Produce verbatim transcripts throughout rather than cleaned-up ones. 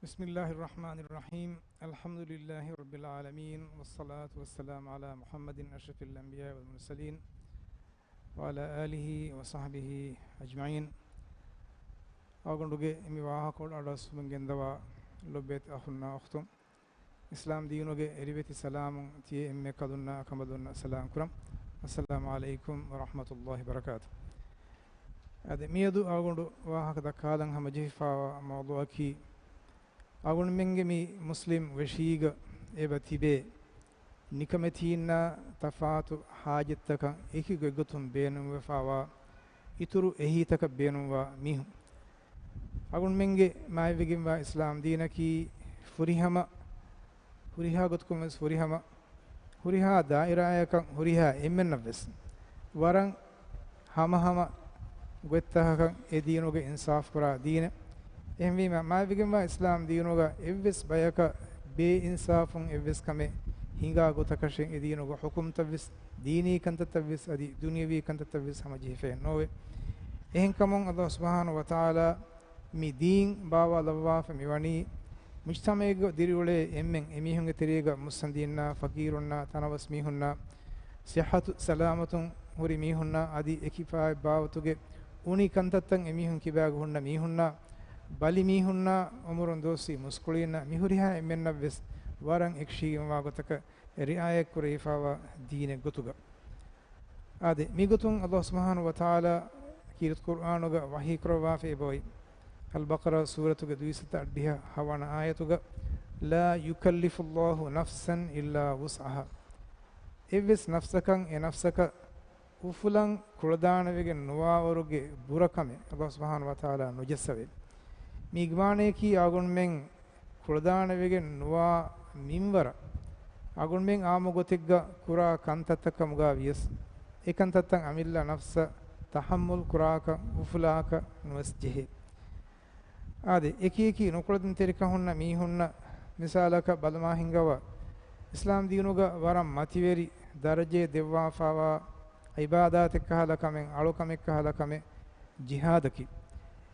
بسم الله الرحمن الرحيم. الحمد لله رب العالمين، والصلاة والسلام على محمد أشرف الأنبياء والمرسلين، وعلى آله وصحبه أجمعين. އަޅުގަނޑުގެ މި ވާހަކަ އަޑުއައްސުމުން ގެންދަވާ ލޮބުވެތި އަޚުންނާ އުޚްތުން، އިސްލާމް ދީނުގެ އެރިވެތި ސަލާމުން ތިޔަ އެންމެ ކަލުންނާ ކަނބަލުންނަށް ސަލާމް ކުރަން. އައްސަލާމު ޢަލައިކުމް ވަރަޙްމަތުﷲި ވަބަރަކާތު. އަދި މިއަދު އަޅުގަނޑު ވާހަކަ ދައްކާލަން ހަމަޖެހިފާވާ މައުޟޫޢަކީ، އަޅުގަނޑުމެންގެ މި މުސްލިމް ވެށީގަ އެބަ ތިބޭ ނިކަމެތީންނާ ތަފާތު ޙާޖަތްތަކަށް އެކި ގޮތްގޮތުން ބޭނުންވެފާވާ އިތުރު އެހީތަކަށް ބޭނުންވާ މީހުން. އަޅުގަނޑުމެންގެ މާތްވެގެންވާ އިސްލާމް ދީނަކީ ފުރިހަމަ، ހުރިހާ ގޮތަކުން ވެސް ފުރިހަމަ، ހުރިހާ ދާއިރާއަކަށް ހުރިހާ އެންމެންނަށް ވެސް ވަރަށް ހަމަހަމަ ގޮތްތަކަކަށް އެ ދީނުގަ އިންސާފު ކުރާ ދީނެއް. އެހެންވީމަ، މާތްވެގެންވާ އިސްލާމް ދީނުގަ އެއްވެސް ބަޔަކަށް ބޭއިންސާފުން އެއްވެސް ކަމެއް ހިނގާ ގޮތަކަށެއް އެ ދީނުގަ ޙުކުމްތައް ވެސް، ދީނީ ކަންތައްތައް ވެސް، އަދި ދުނިޔަވީ ކަންތައްތައް ވެސް ހަމަޖެހިފައެއް ނޯވޭ. އެހެންކަމުން ﷲ ސުބްޙާނަހޫ ވަތަޢާލާ މި ދީން ބާވާލައްވާފަ މިވަނީ، މުޖްތަމަޢެއްގަ ދިރިއުޅޭ އެންމެން އެމީހުންގެ ތެރޭގަ މުއްސަނދީންނާ، ފަޤީރުންނާ، ތަނަވަސް މީހުންނާ، ޞިއްޙަތު ސަލާމަތުން ހުރި މީހުންނާ، އަދި އެކި ފާއިތު ބާވަތުގެ އުނި ކަންތައްތައް އެމީހުން ކިބާގަ ހުންނަ މީހުންނާ، ބަލި މީހުންނާ، އުމުރުން ދުވަސްވީ މުސްކުޅީންނާ، މިހުރިހާ އެންމެންނަށް ވެސް ވަރަށް އެކަށީގެންވާ ގޮތަކަށް ރިޢާޔަތް ކުރެވިފާވާ ދީނެއް ގޮތުގަ. އާދެ، މިގޮތުން ﷲ ސުބްޙާނަހޫ ވަތަޢާލާ ކީރިތި ޤުރްއާނުގަ ވަޙީ ކުރައްވާފަ އެބައޮތް. އަލްބަޤަރާ ސޫރަތުގެ ދުއިސައްތަ އަށްޑިހަ ހަވަނަ އާޔަތުގަ، "لا يكلف الله نفسا إلا وسعها." އެއްވެސް ނަފްސަކަށް އެ ނަފްސަކަށް އުފުލަން ކުޅަދާނަވެގެން ނުވާވަރުގެ ބުރަކަމެއް ﷲ ސުބްޙާނަހޫ ވަތަޢާލާ ނުޖައްސަވޭ. މި އިގްމާނަޔަކީ އަޅުގަނޑުމެން ކުޅަދާނަވެގެން ނުވާ މިންވަރަށް އަޅުގަނޑުމެން އާއްމު ގޮތެއްގަ ކުރާ ކަންތައްތައް ކަމުގަ ވިޔަސް، އެ ކަންތައްތައް އަމިއްލަ ނަފްސަށް ތަޙައްމުލް ކުރާކަށް އުފުލާކަށް ނުވެސް ޖެހޭ. އާދެ، އެކި އެކި ނުކުޅަދުންތެރިކަން ހުންނަ މީހުންނަށް މިސާލަކަށް ބަލަމާ ހިންގަވާ، އިސްލާމް ދީނުގަ ވަރަށް މަތިވެރި ދަރަޖައެއް ދެއްވާފާވާ ޢިބާދާތެއް ކަހަލަ ކަމެއް، އަޅުކަމެއް ކަހަލަ ކަމެއް ޖިހާދަކީ.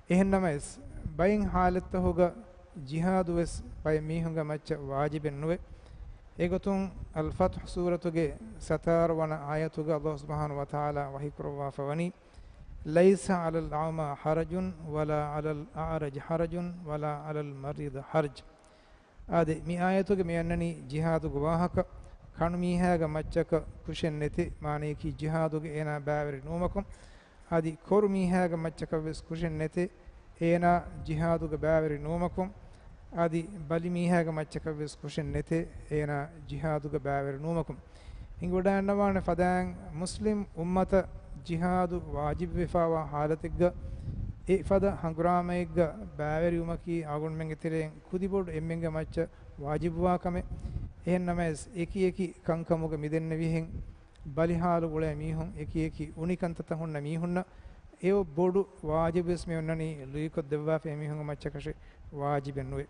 އެހެންނަމަވެސް، ބައެއް ޙާލަތްތަކުގަ ޖިހާދު ވެސް ބައެއް މީހުންގެ މައްޗަށް ވާޖިބެއް ނުވޭ. އެގޮތުން އަލްފަތްޙު ސޫރަތުގެ ސަތާރަ ވަނަ އާޔަތުގަ ﷲ ސުބްޙާނަހޫ ވަތަޢާލާ ވަޙީ ކުރައްވާފަ ވަނީ، "ليس على الأعمى حرج ولا على الأعرج حرج ولا على المريض حرج." އާދެ، މި އާޔަތުގަ މި އަންނަނީ ޖިހާދުގެ ވާހަކަ، ކަނު މީހާގެ މައްޗަކަށް ކުށެއް ނެތޭ، މާނަޔަކީ ޖިހާދުގަ އޭނާ ބައިވެރި ނުވުމަކުން، އަދި ކޮރު މީހާގެ މައްޗަކަށް ވެސް ކުށެއް ނެތޭ، އޭނާ ޖިހާދުގަ ބައިވެރި ނުވުމަކުން، އަދި ބަލި މީހާގެ މައްޗަކަށް ވެސް ކުށެއް ނެތޭ، އޭނާ ޖިހާދުގަ ބައިވެރި ނުވުމަކުން. ހިނގިވަޑައިގަންނަވާނެ ފަދައިން މުސްލިމް އުއްމަތަށް ޖިހާދު ވާޖިބުވެފާވާ ޙާލަތެއްގަ، އެ ފަދަ ހަނގުރާމައެއްގަ ބައިވެރިވުމަކީ އަޅުގަނޑުމެންގެ ތެރެއިން ކުދިބޮޑު އެންމެންގެ މައްޗަށް ވާޖިބުވާ ކަމެއް. އެހެންނަމަވެސް، އެކި އެކި ކަންކަމުގަ މިދެންނެވިހެން، ބަލި ޙާލު އުޅޭ މީހުން، އެކި އެކި އުނި ކަންތައްތައް ހުންނަ މީހުންނަށް އެ ބޮޑު ވާޖިބުވެސް މި އޮންނަނީ ލުއިކޮށްދެއްވާފަ އެމީހުންގެ މައްޗަކަށެއް ވާޖިބެއް ނުވޭ.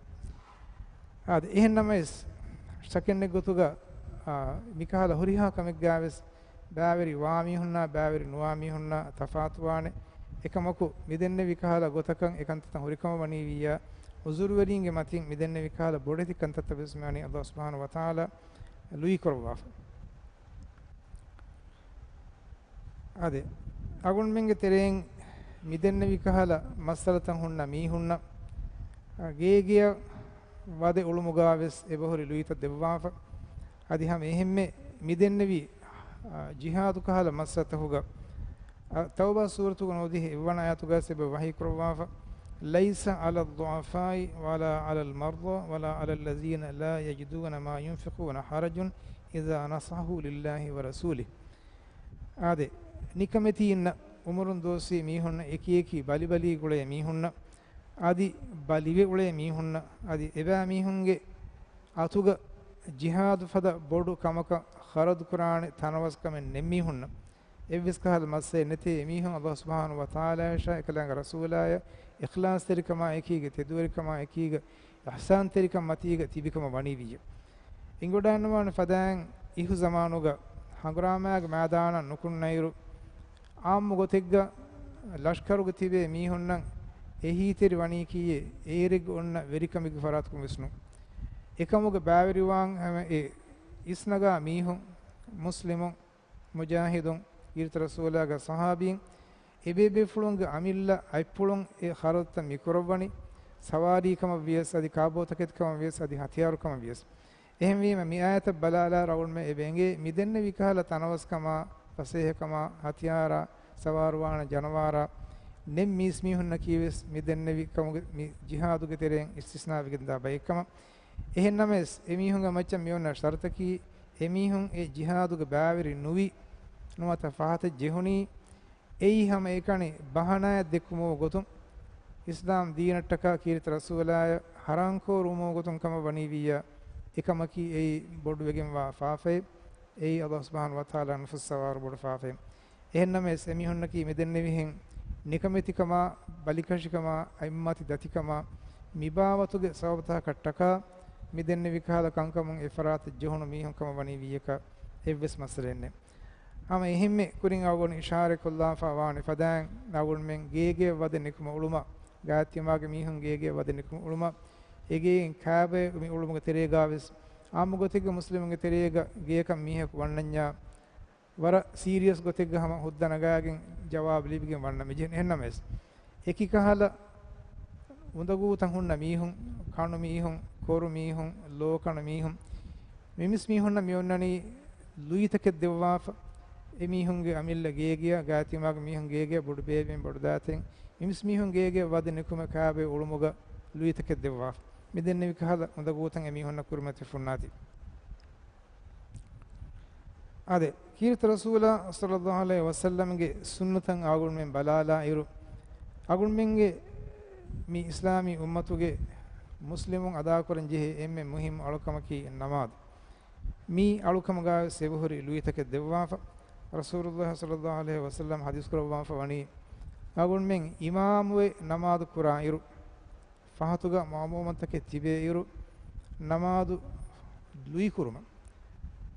އާދެ، އެހެންނަމަވެސް، ޝަކެއްނެތް ގޮތުގަ، އާ، މިކަހަލަ ހުރިހާ ކަމެއްގައިވެސް ބައިވެރި ވާ މީހުންނާ ބައިވެރި ނުވާ މީހުންނާ ތަފާތުވާނެ. އެކަމަކު، މިދެންނެވި ކަހަލަ ގޮތަކަށް އެކަންތައްތައް ހުރިކަމަށް ވަނީ ވިއްޔާ، ޢުޛުރުވެރީންގެ މަތިން މިދެންނެވި ކަހަލަ ބޮޑެތި ކަންތައްތައް ވެސް މިވަނީ ﷲ ސުބްޙާނަހޫ ވަތަޢާލާ ލުއިކުރައްވާފަ. އާދެ، އަޅުގަނޑުމެންގެ ތެރެއިން މިދެންނެވި ކަހަލަ މައްސަލަތައް ހުންނަ މީހުންނަށް، އަ، ގޭގެއަށް ވަދެ އުޅުމުގަ ވެސް އެބަހުރި ލުއިތައް ދެއްވާފަ. އަދި ހަމަ އެހެންމެ މިދެންނެވި، އަ، ޖިހާދު ކަހަލަ މައްސަލަތަކުގަ، އަ، ތައުބާ ސޫރަތުގަ ނުވަދިހަ އެއްވަނަ އާޔަތުގަ ވެސް އެބަ ވަޙީ ކުރައްވާފަ، "ليس على الضعفاء ولا على المرضى ولا على الذين لا يجدون ما ينفقون حرج إذا نصحوا لله ورسوله." އާދެ، ނިކަމެތީންނަށް، އުމުރުން ދުވަސްވީ މީހުންނަށް، އެކި އެކި ބަލި ބަލީ ގުޅޭ މީހުންނަށް، އަދި ބަލިވެ އުޅޭ މީހުންނަށް، އަދި އެބައިމީހުންގެ އަތުގަ ޖިހާދު ފަދަ ބޮޑު ކަމަކަށް ޚަރަދު ކުރާނެ ތަނަވަސްކަމެއް ނެތް މީހުންނަށް، އެއްވެސް ކަހަލަ މައްސައެއް ނެތޭ. އެމީހުން ﷲ ސުބްޙާނަހޫ ވަތަޢާލާއަށާ އެކަލާނގެ ރަސޫލާއަށް އިޚްލާޞްތެރިކަމާ އެކީގަ، ތެދުވެރިކަމާ އެކީގަ، އިޙްސާންތެރިކަން މަތީގަ ތިބިކަމަށް ވަނީ ވިއްޔަ. ހިނގިވަޑައިގަންނަވާނެ ފަދައިން އިހު ޒަމާނުގަ ހަނގުރާމައިގެ މައިދާނަށް ނުކުންނައިރު، ޢާއްމު ގޮތެއްގަ ލަޝްކަރުގަ ތިބޭ މީހުންނަށް އެހީތެރި ވަނީކީއެއް އޭރެއްގަ އޮންނަ ވެރިކަމެއްގެ ފަރާތަކުން ވެސް ނޫން. އެކަމުގެ ބައިވެރިވާން ހަމަ އެ އިސްނަގާ މީހުން، މުސްލިމުން، މުޖާހިދުން، ކީރިތި ރަސޫލާގެ ޞަޙާބީން، އެބޭބޭފުޅުންގެ އަމިއްލަ އަތްޕުޅުން އެ ޚަރަދުތައް މިކުރައްވަނީ، ސަވާރީ ކަމަށް ވިޔަސް، އަދި ކާބޯތަކެތި ކަމަށް ވިޔަސް، އަދި ހަތިޔާރު ކަމަށް ވިޔަސް. އެހެންވީމަ، މި އާޔަތަށް ބަލާލާ ރައުޅުމެ އެބަ އެނގޭ، މި ދެންނެވި ކަހަލަ ތަނަވަސްކަމާ، ފަސޭހަކަމާ، ހަތިޔާރާ، ސަވާރުވާނެ ޖަނަވާރާ، ނެތް މީސް މީހުންނަކީ ވެސް މި ދެންނެވި ކަމުގެ މި ޖިހާދުގެ ތެރެއިން އިސްތިސްނާވެގެންދާ ބައެއްކަމަށް. އެހެންނަމަވެސް، އެމީހުންގެ މައްޗަށް މިއޮންނަ ޝަރުތަކީ، އެމީހުން އެ ޖިހާދުގެ ބައިވެރި ނުވި، ނުވަތަ ފަހަތަށް ޖެހުނީ، އެއީ ހަމައެކަނި ބަހަނާއެއް ދެއްކުމުގެ ގޮތުން، އިސްލާމް ދީނަށްޓަކާ ކީރިތި ރަސޫލާއަށް ހަރާންކުރުމުގެ ގޮތުން ކަމަށް ވަނީވިއްޔާ، އެކަމަކީ އެއީ ބޮޑުވެގެންވާ ފާފައެއް. އެއީ ﷲ ސުބްޙާނަހޫ ވަތަޢާލާ ނުފުއްސަވާވަރު ބޮޑު ފާފައެއް. އެހެންނަމަވެސް، އެމީހުންނަކީ މިދެންނެވިހެން ނިކަމެތިކަމާ، ބަލިކަށިކަމާ، އަތްމަތި ދަތިކަމާ، މިބާވަތުގެ ސަބަބުތަކަކަށްޓަކާ މިދެންނެވި ކަހަލަ ކަންކަމުން އެފަރާތަށް ޖެހުނު މީހުން ކަމަށް ވަނީ ވިއްޔަކަށް އެއްވެސް މައްސަލައެއް ނެތް. ހަމަ އެހެންމެ ކުރިން އަޅުގަނޑު އިޝާރަތް ކޮށްލާފަ ވާނެ ފަދައިން، އަޅުގަނޑުމެން ގޭގެއަށް ވަދެ ނިކުމެ އުޅުމަށް، ގާތްތިމާގެ މީހުން ގޭގެއަށް ވަދެ ނިކުމެ އުޅުމަށް، އެގެއިން ކާބައި މި އުޅުމުގެ ތެރޭގާވެސް، އާއްމު ގޮތެއްގެ މުސްލިމުންގެ ތެރޭގަ ގޭކަށް މީހަކު ވަންނަންޏާ، ވަރަށް ސީރިއަސް ގޮތެއްގަ ހަމަ ހުއްދަ ނަގާގެން ޖަވާބު ލިބިގެން ވަންނަ މި ޖެހެން. އެހެންނަމަވެސް، އެކި ކަހަލަ އުނދަގޫތައް ހުންނަ މީހުން، ކަނު މީހުން، ކޮރު މީހުން، ލޯކަނު މީހުން، މި މިސް މީހުންނަށް މި އޮންނަނީ ލުއިތަކެއް ދެއްވާފަ، އެމީހުންގެ އަމިއްލަ ގޭގެއަށް، ގާތްތިމާގެ މީހުން ގޭގެއަށް، ބޮޑުބޭބެއިން ބޮޑުދައިތައިން، މި މިސް މީހުން ގޭގެއަށް ވަދެ ނިކުމެ ކާބައި އުޅުމުގަ ލުއިތަކެއް ދެއްވާފަ. މި ދެންނެވި ކަހަލަ އުނދަގޫތައް އެމީހުންނަށް ކުރިމަތި ފުންނާތީ. އާދެ، ކީރިތި ރަސޫލާ ޞައްލައްލާހު ޢަލައިހި ވަސައްލަމްގެ ސުންނަތަށް އަޅުގަނޑުމެން ބަލާލާ އިރު، އަޅުގަނޑުމެންގެ މި އިސްލާމީ އުއްމަތުގެ މުސްލިމުން އަދާކުރަން ޖެހޭ އެންމެ މުހިއްމު އަޅުކަމަކީ ނަމާދު. މި އަޅުކަމުގައިވެސް އެބަހުރި ލުއިތަކެއް ދެއްވާފަ. ރަސޫލުއްލާހި ޞައްލައްލާހު ޢަލައިހި ވަސައްލަމް ޙަދީޘް ކުރައްވާފަ ވަނީ، އަޅުގަނޑުމެން އިމާމުވެ ނަމާދު ކުރާ އިރު، ފަހަތުގަ މައުމޫމުންތަކެއް ތިބޭ އިރު، ނަމާދު ލުއިކުރުމަށް.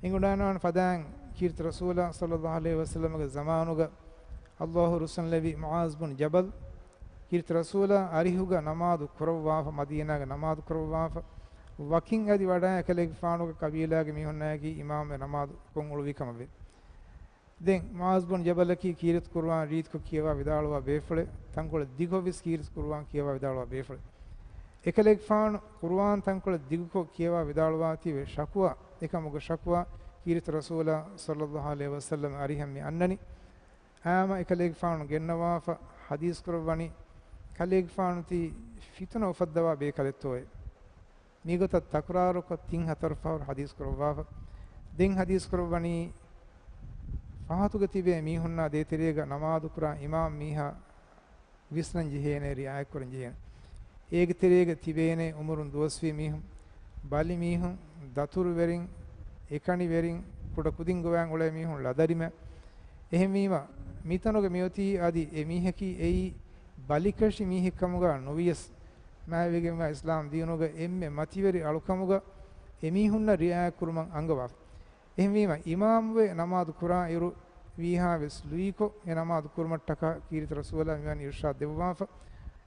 އެނގުނާނެ ފަދައިން ކީރިތި ރަސޫލާ ޞައްލައްލާހު ޢަލައިހި ވަސައްލަމްގެ ޒަމާނުގަ ﷲ ރުއްސުންލެއްވި މުޢާޛް ބުން ޖަބަލް، ކީރިތި ރަސޫލާ އަރިހުގަ ނަމާދު ކުރައްވާފަ، މަދީނާގަ ނަމާދު ކުރައްވާފަ، ވަކިން އަދި ވަޑައި އެކަލޭގެފާނުގެ ޤަބީލާގެ މީހުންނާއެކީ އިމާމުވެ ނަމާދު ކޮށް އުޅުއްވި ކަމަށްވޭ. ދެން މުޢާޛް ބުން ޖަބަލަކީ ކީރިތި ޤުރުއާން ރީތިކޮށް ކިޔަވާ ވިދާޅުވާ ބޭފުޅެއް، ތަންކޮޅެއް ދިގުކޮށް ވެސް ކީރިތި ޤުރުއާން ކިޔަވާ ވިދާޅުވާ ބޭފުޅެއް. އެކަލޭގެފާނު ޤުރުއާން ތަންކޮޅެއް ދިގުކޮށް ކިޔަވާ ވިދާޅުވާތީވެ ޝަކުވާ، އެކަމުގެ ޝަކުވާ ކީރިތި ރަސޫލާ ޞައްލައްލާހު ޢަލައިހި ވަސައްލަމް އަރިހަށް މި އަންނަނީ. އާމަ އެކަލޭގެފާނު ގެންނަވާފަ ޙަދީޘް ކުރައްވަނީ، ކަލޭގެފާނު ތީ ފިތުނަ އުފައްދަވާ ބޭކަލެއްތޯއޭ. މިގޮތަށް ތަކުރާރުކޮށް ތިން ހަތަރު ފަހަރު ޙަދީޘް ކުރައްވާފަ. ދެން ޙަދީޘް ކުރައްވަނީ، ފަހަތުގަ ތިބޭ މީހުންނާ ދޭތެރޭގަ ނަމާދު ކުރާ އިމާމް މީހާ ވިސްނަން ޖެހޭނެ، ރިޢާޔަތް ކުރަން ޖެހޭނެ. އޭގެ ތެރޭގަ ތިބޭނެ އުމުރުން ދުވަސްވީ މީހުން، ބަލި މީހުން، ދަތުރުވެރިން، އެކަނިވެރިން، ކުޑަ ކުދިން ގޮވާން އުޅޭ މީހުން، ޅަދަރިމަ. އެހެންވީމަ، މިތަނުގަ މިއޮތީ އަދި އެ މީހަކީ އެއީ ބަލިކަށި މީހެއްކަމުގަ ނުވިޔަސް، މާތްވެގެންވާ އިސްލާމް ދީނުގަ އެންމެ މަތިވެރި އަޅުކަމުގަ އެމީހުންނަށް ރިޢާޔަތް ކުރުމަށް އަންގަވާފަ. އެހެންވީމަ، އިމާމުވެ ނަމާދު ކުރާ އިރު، ވީހާވެސް ލުއިކޮށް އެ ނަމާދު ކުރުމަށްޓަކާ ކީރިތި ރަސޫލާ މިވަނީ އިރުޝާދު ދެއްވާފަ.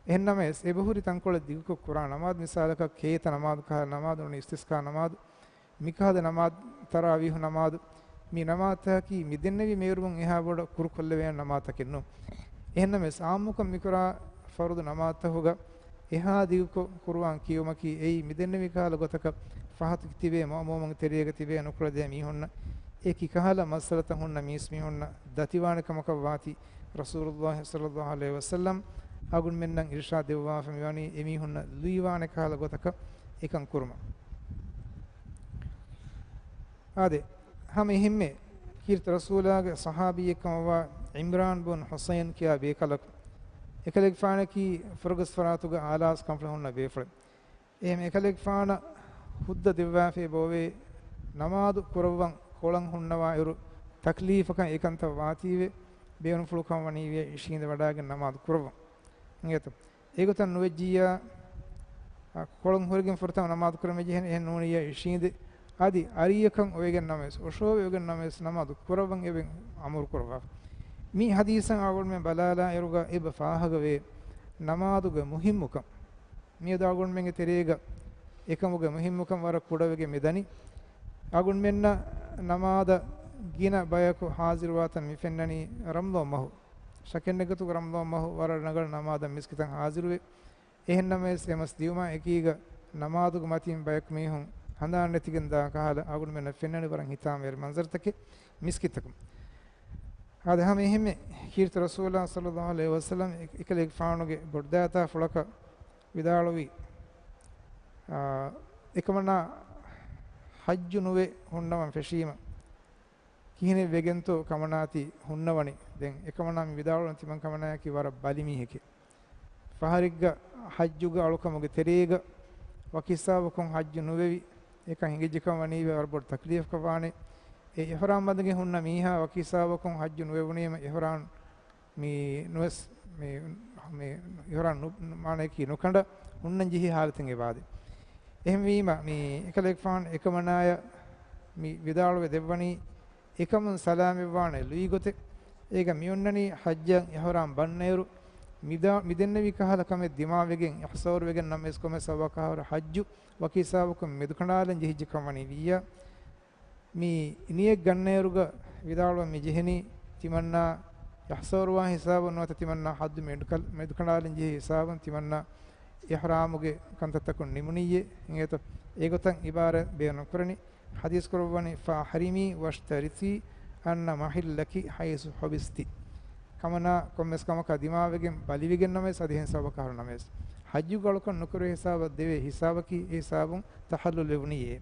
އެހެންނަމަވެސް، އެބަހުރި ތަންކޮޅެއް ދިގުކޮށް ކުރާ ނަމާދު، މިސާލަކަށް ކޭތަ ނަމާދު ކަހަލަ ނަމާދު ނޫނީ އިސްތިސްޤާ ނަމާދު، މިކަހަލަ ނަމާދު، ތަރާވީޙު ނަމާދު، މި ނަމާދުތަކަކީ މި ދެންނެވި މޭރުމުން އެހާ ބޮޑަށް ކުރުކޮށްލެވޭނެ ނަމާދުތަކެއް ނޫން. އެހެންނަމަވެސް، އާއްމުކޮށް މިކުރާ ފަރުޟު ނަމާދުތަކުގަ އެހާ ދިގުކޮށް ޤުރުއާން ކިޔުމަކީ އެއީ މިދެންނެވި ކަހަލަ ގޮތަކަށް ފަހަތު ތިބޭ މައުމޫމުންގެ ތެރޭގަ ތިބޭ ނުކުޅެދޭ މީހުންނަށް އެކި ކަހަލަ މައްސަލަތައް ހުންނަ މީސް މީހުންނަށް ދަތިވާނެ ކަމަކަށް ވާތީ، ރަސޫލުއްލާހި ޞައްލައްލާހު ޢަލައިހި ވަސައްލަމް އަޅުގަނޑުމެންނަށް އިރުޝާދު ދެއްވާފަ މިވަނީ އެމީހުންނަށް ލުއިވާނެ ކަހަލަ ގޮތަކަށް އެކަން ކުރުމަށް. އާދެ، ހަމަ އެހެންމެ ކީރިތި ރަސޫލާގެ ޞަޙާބީއެއްކަމަށްވާ ޢިމްރާން ބުން ޙުޞައިން ކިޔާ ބޭކަލަކު، އެކަލޭގެފާނަކީ ފުރަގަސް ފަރާތުގަ އާލާސް ކަންފުޅެއް ހުންނަ ބޭފުޅެއް. އެހެން އެކަލޭގެފާނަށް ހުއްދަ ދެއްވާފައި ބޯވޭ، ނަމާދު ކުރައްވަން ކޮޅަން ހުންނަވާ އިރު، ތަކްލީފަކަށް އެކަންތައް ވާތީވެ، ބޭނުންފުޅުކަން ވަނީވިޔަ އިށީނދެ ވަޑާގެން ނަމާދު ކުރައްވަން. އިނގޭތޯ؟ އެގޮތަށް ނުވެއްޖިއްޔާ، އަ، ކޮޅުން ހުރެގެން ފުރަތަމަ ނަމާދު ކުރަމެއް ޖެހޭނެ، އެހެން ނޫނިއްޔާ އިށީނދެ، އަދި އަރިއްޔަކަށް އޮވެގެން ނަމަވެސް، އޮށޯވެ އޮވެގެން ނަމަވެސް ނަމާދު ކުރައްވަން އެބަ އަމުރު ކުރައްވާފަ. މި ޙަދީޘަށް އަޅުގަނޑުމެން ބަލާލާ އިރުގަ އެބަ ފާހަގަވޭ، ނަމާދުގެ މުހިއްމުކަން. މިއަދު އަޅުގަނޑުމެންގެ ތެރޭގަ އެކަމުގެ މުހިއްމުކަން ވަރަށް ކުޑަވެގެން މި ދަނީ. އަޅުގަނޑުމެންނަށް ނަމާދަށް ގިނަ ބަޔަކު ހާޒިރުވާތަން މި ފެންނަނީ ރަމަޟާން މަހު. ޝަކެއް ނެތްގޮތުގަ ރަމަޟާން މަހު ވަރަށް ރަނގަޅަށް ނަމާދަށް މިސްކިތަށް ހާޒިރުވޭ. އެހެންނަމަވެސް، އެ މަސް ދިޔުމާ އެކީގަ ނަމާދުގެ މަތިން ބަޔަކު މީހުން ހަނދާން ނެތިގެން ދާ ކަހަލަ އަޅުގަނޑުމެންނަށް ފެންނަނީ ވަރަށް ހިތާމަވެރި މަންޒަރުތަކެއް މިސްކިތަކުން. އާދެ، ހަމަ އެހެންމެ ކީރިތި ރަސޫލާ ޞައްލައްލާހު ޢަލައިހި ވަސައްލަމް އެ-، އެކަލޭގެފާނުގެ ބޮޑުދައިތާ ފުޅަކަށް ވިދާޅުވީ، އާ، އެކަމަނާ ޙައްޖު ނުވެ ހުންނަވަން ފެށީމަ، ކިހިނެއް ވެގެންތޯ ކަމަނާތި ހުންނަވަނީ؟ ދެން އެކަމަނާ މި ވިދާޅުވަން ތިމަން ކަމަނާޔަކީ ވަރަށް ބަލި މީހެކޭ. ފަހަރެއްގަ ޙައްޖުގެ އަޅުކަމުގެ ތެރޭގަ ވަކި ހިސާބަކުން ޙައްޖު ނުވެވި، އެކަން ހިނގިއްޖެކަން ވަނީވެ ވަރަށް ބޮޑު ތަކްލީފަކަށް ވާނެ. އެ އިޙްރާމް ބަނދެގެން ހުންނަ މީހާ ވަކި ހިސާބަކުން ޙައްޖު ނުވެވުނީމަ އިޙްރާމް މި ނުވެސް، މި، މި އިޙްރާމް ނު-، މާނަޔަކީ ނުކަނޑަ ހުންނަން ޖެހި ޙާލަތެއް އެބާދެ. އެހެންވީމަ، މި އެކަލޭގެފާނު އެކަމަނާޔަށް މި ވިދާޅުވެ ދެއްވަނީ، އެކަމުން ސަލާމަތްވާނެ ލުއިގޮތެއް. އޭގަ މިއޮންނަނީ ޙައްޖަށް އިޙްރާމް ބަންނައިރު، މިދާ-، މިދެންނެވި ކަހަލަ ކަމެއް ދިމާވެގެން އިޙްސޯރުވެގެން ނަމަވެސް ކޮންމެސް ސަބަބަކާ ހުރެ ޙައްޖު ވަކި ހިސާބަކުން މެދުކަނޑާލަން ޖެހިއްޖެކަން ވަނީ ވިއްޔާ. މި ނިޔަތް ގަންނައިރުގަ ވިދާޅުވަން މި ޖެހެނީ، ތިމަންނާ އިޙްސޯރުވާ ހިސާބުން ނުވަތަ ތިމަންނާ ޙައްޖު މެދުކަ-، މެދުކަނޑާލަން ޖެހި ހިސާބުން ތިމަންނާ އިޙްރާމުގެ ކަންތައްތަކުން ނިމުނިއްޔޭ އިނގޭތޯ؟ އެގޮތަށް ޢިބާރާތް ބޭނުން ކުރަނީ. ޙަދީޘް ކުރައްވަނީ، "فأحرمي واشترطي أن محلك حيث حبستي." ކަމަނާ ކޮންމެސް ކަމަކާ ދިމާވެގެން ބަލިވެގެން ނަމަވެސް، އަދި އެހެން ސަބަބަކާ ހުރެ ނަމަވެސް، ޙައްޖުގެ އަޅުކަން ނުކުރެވޭ ހިސާބަށް ދެވޭ ހިސާބަކީ އެ ހިސާބުން ތަޙައްލުލް ވެވުނީއޭ.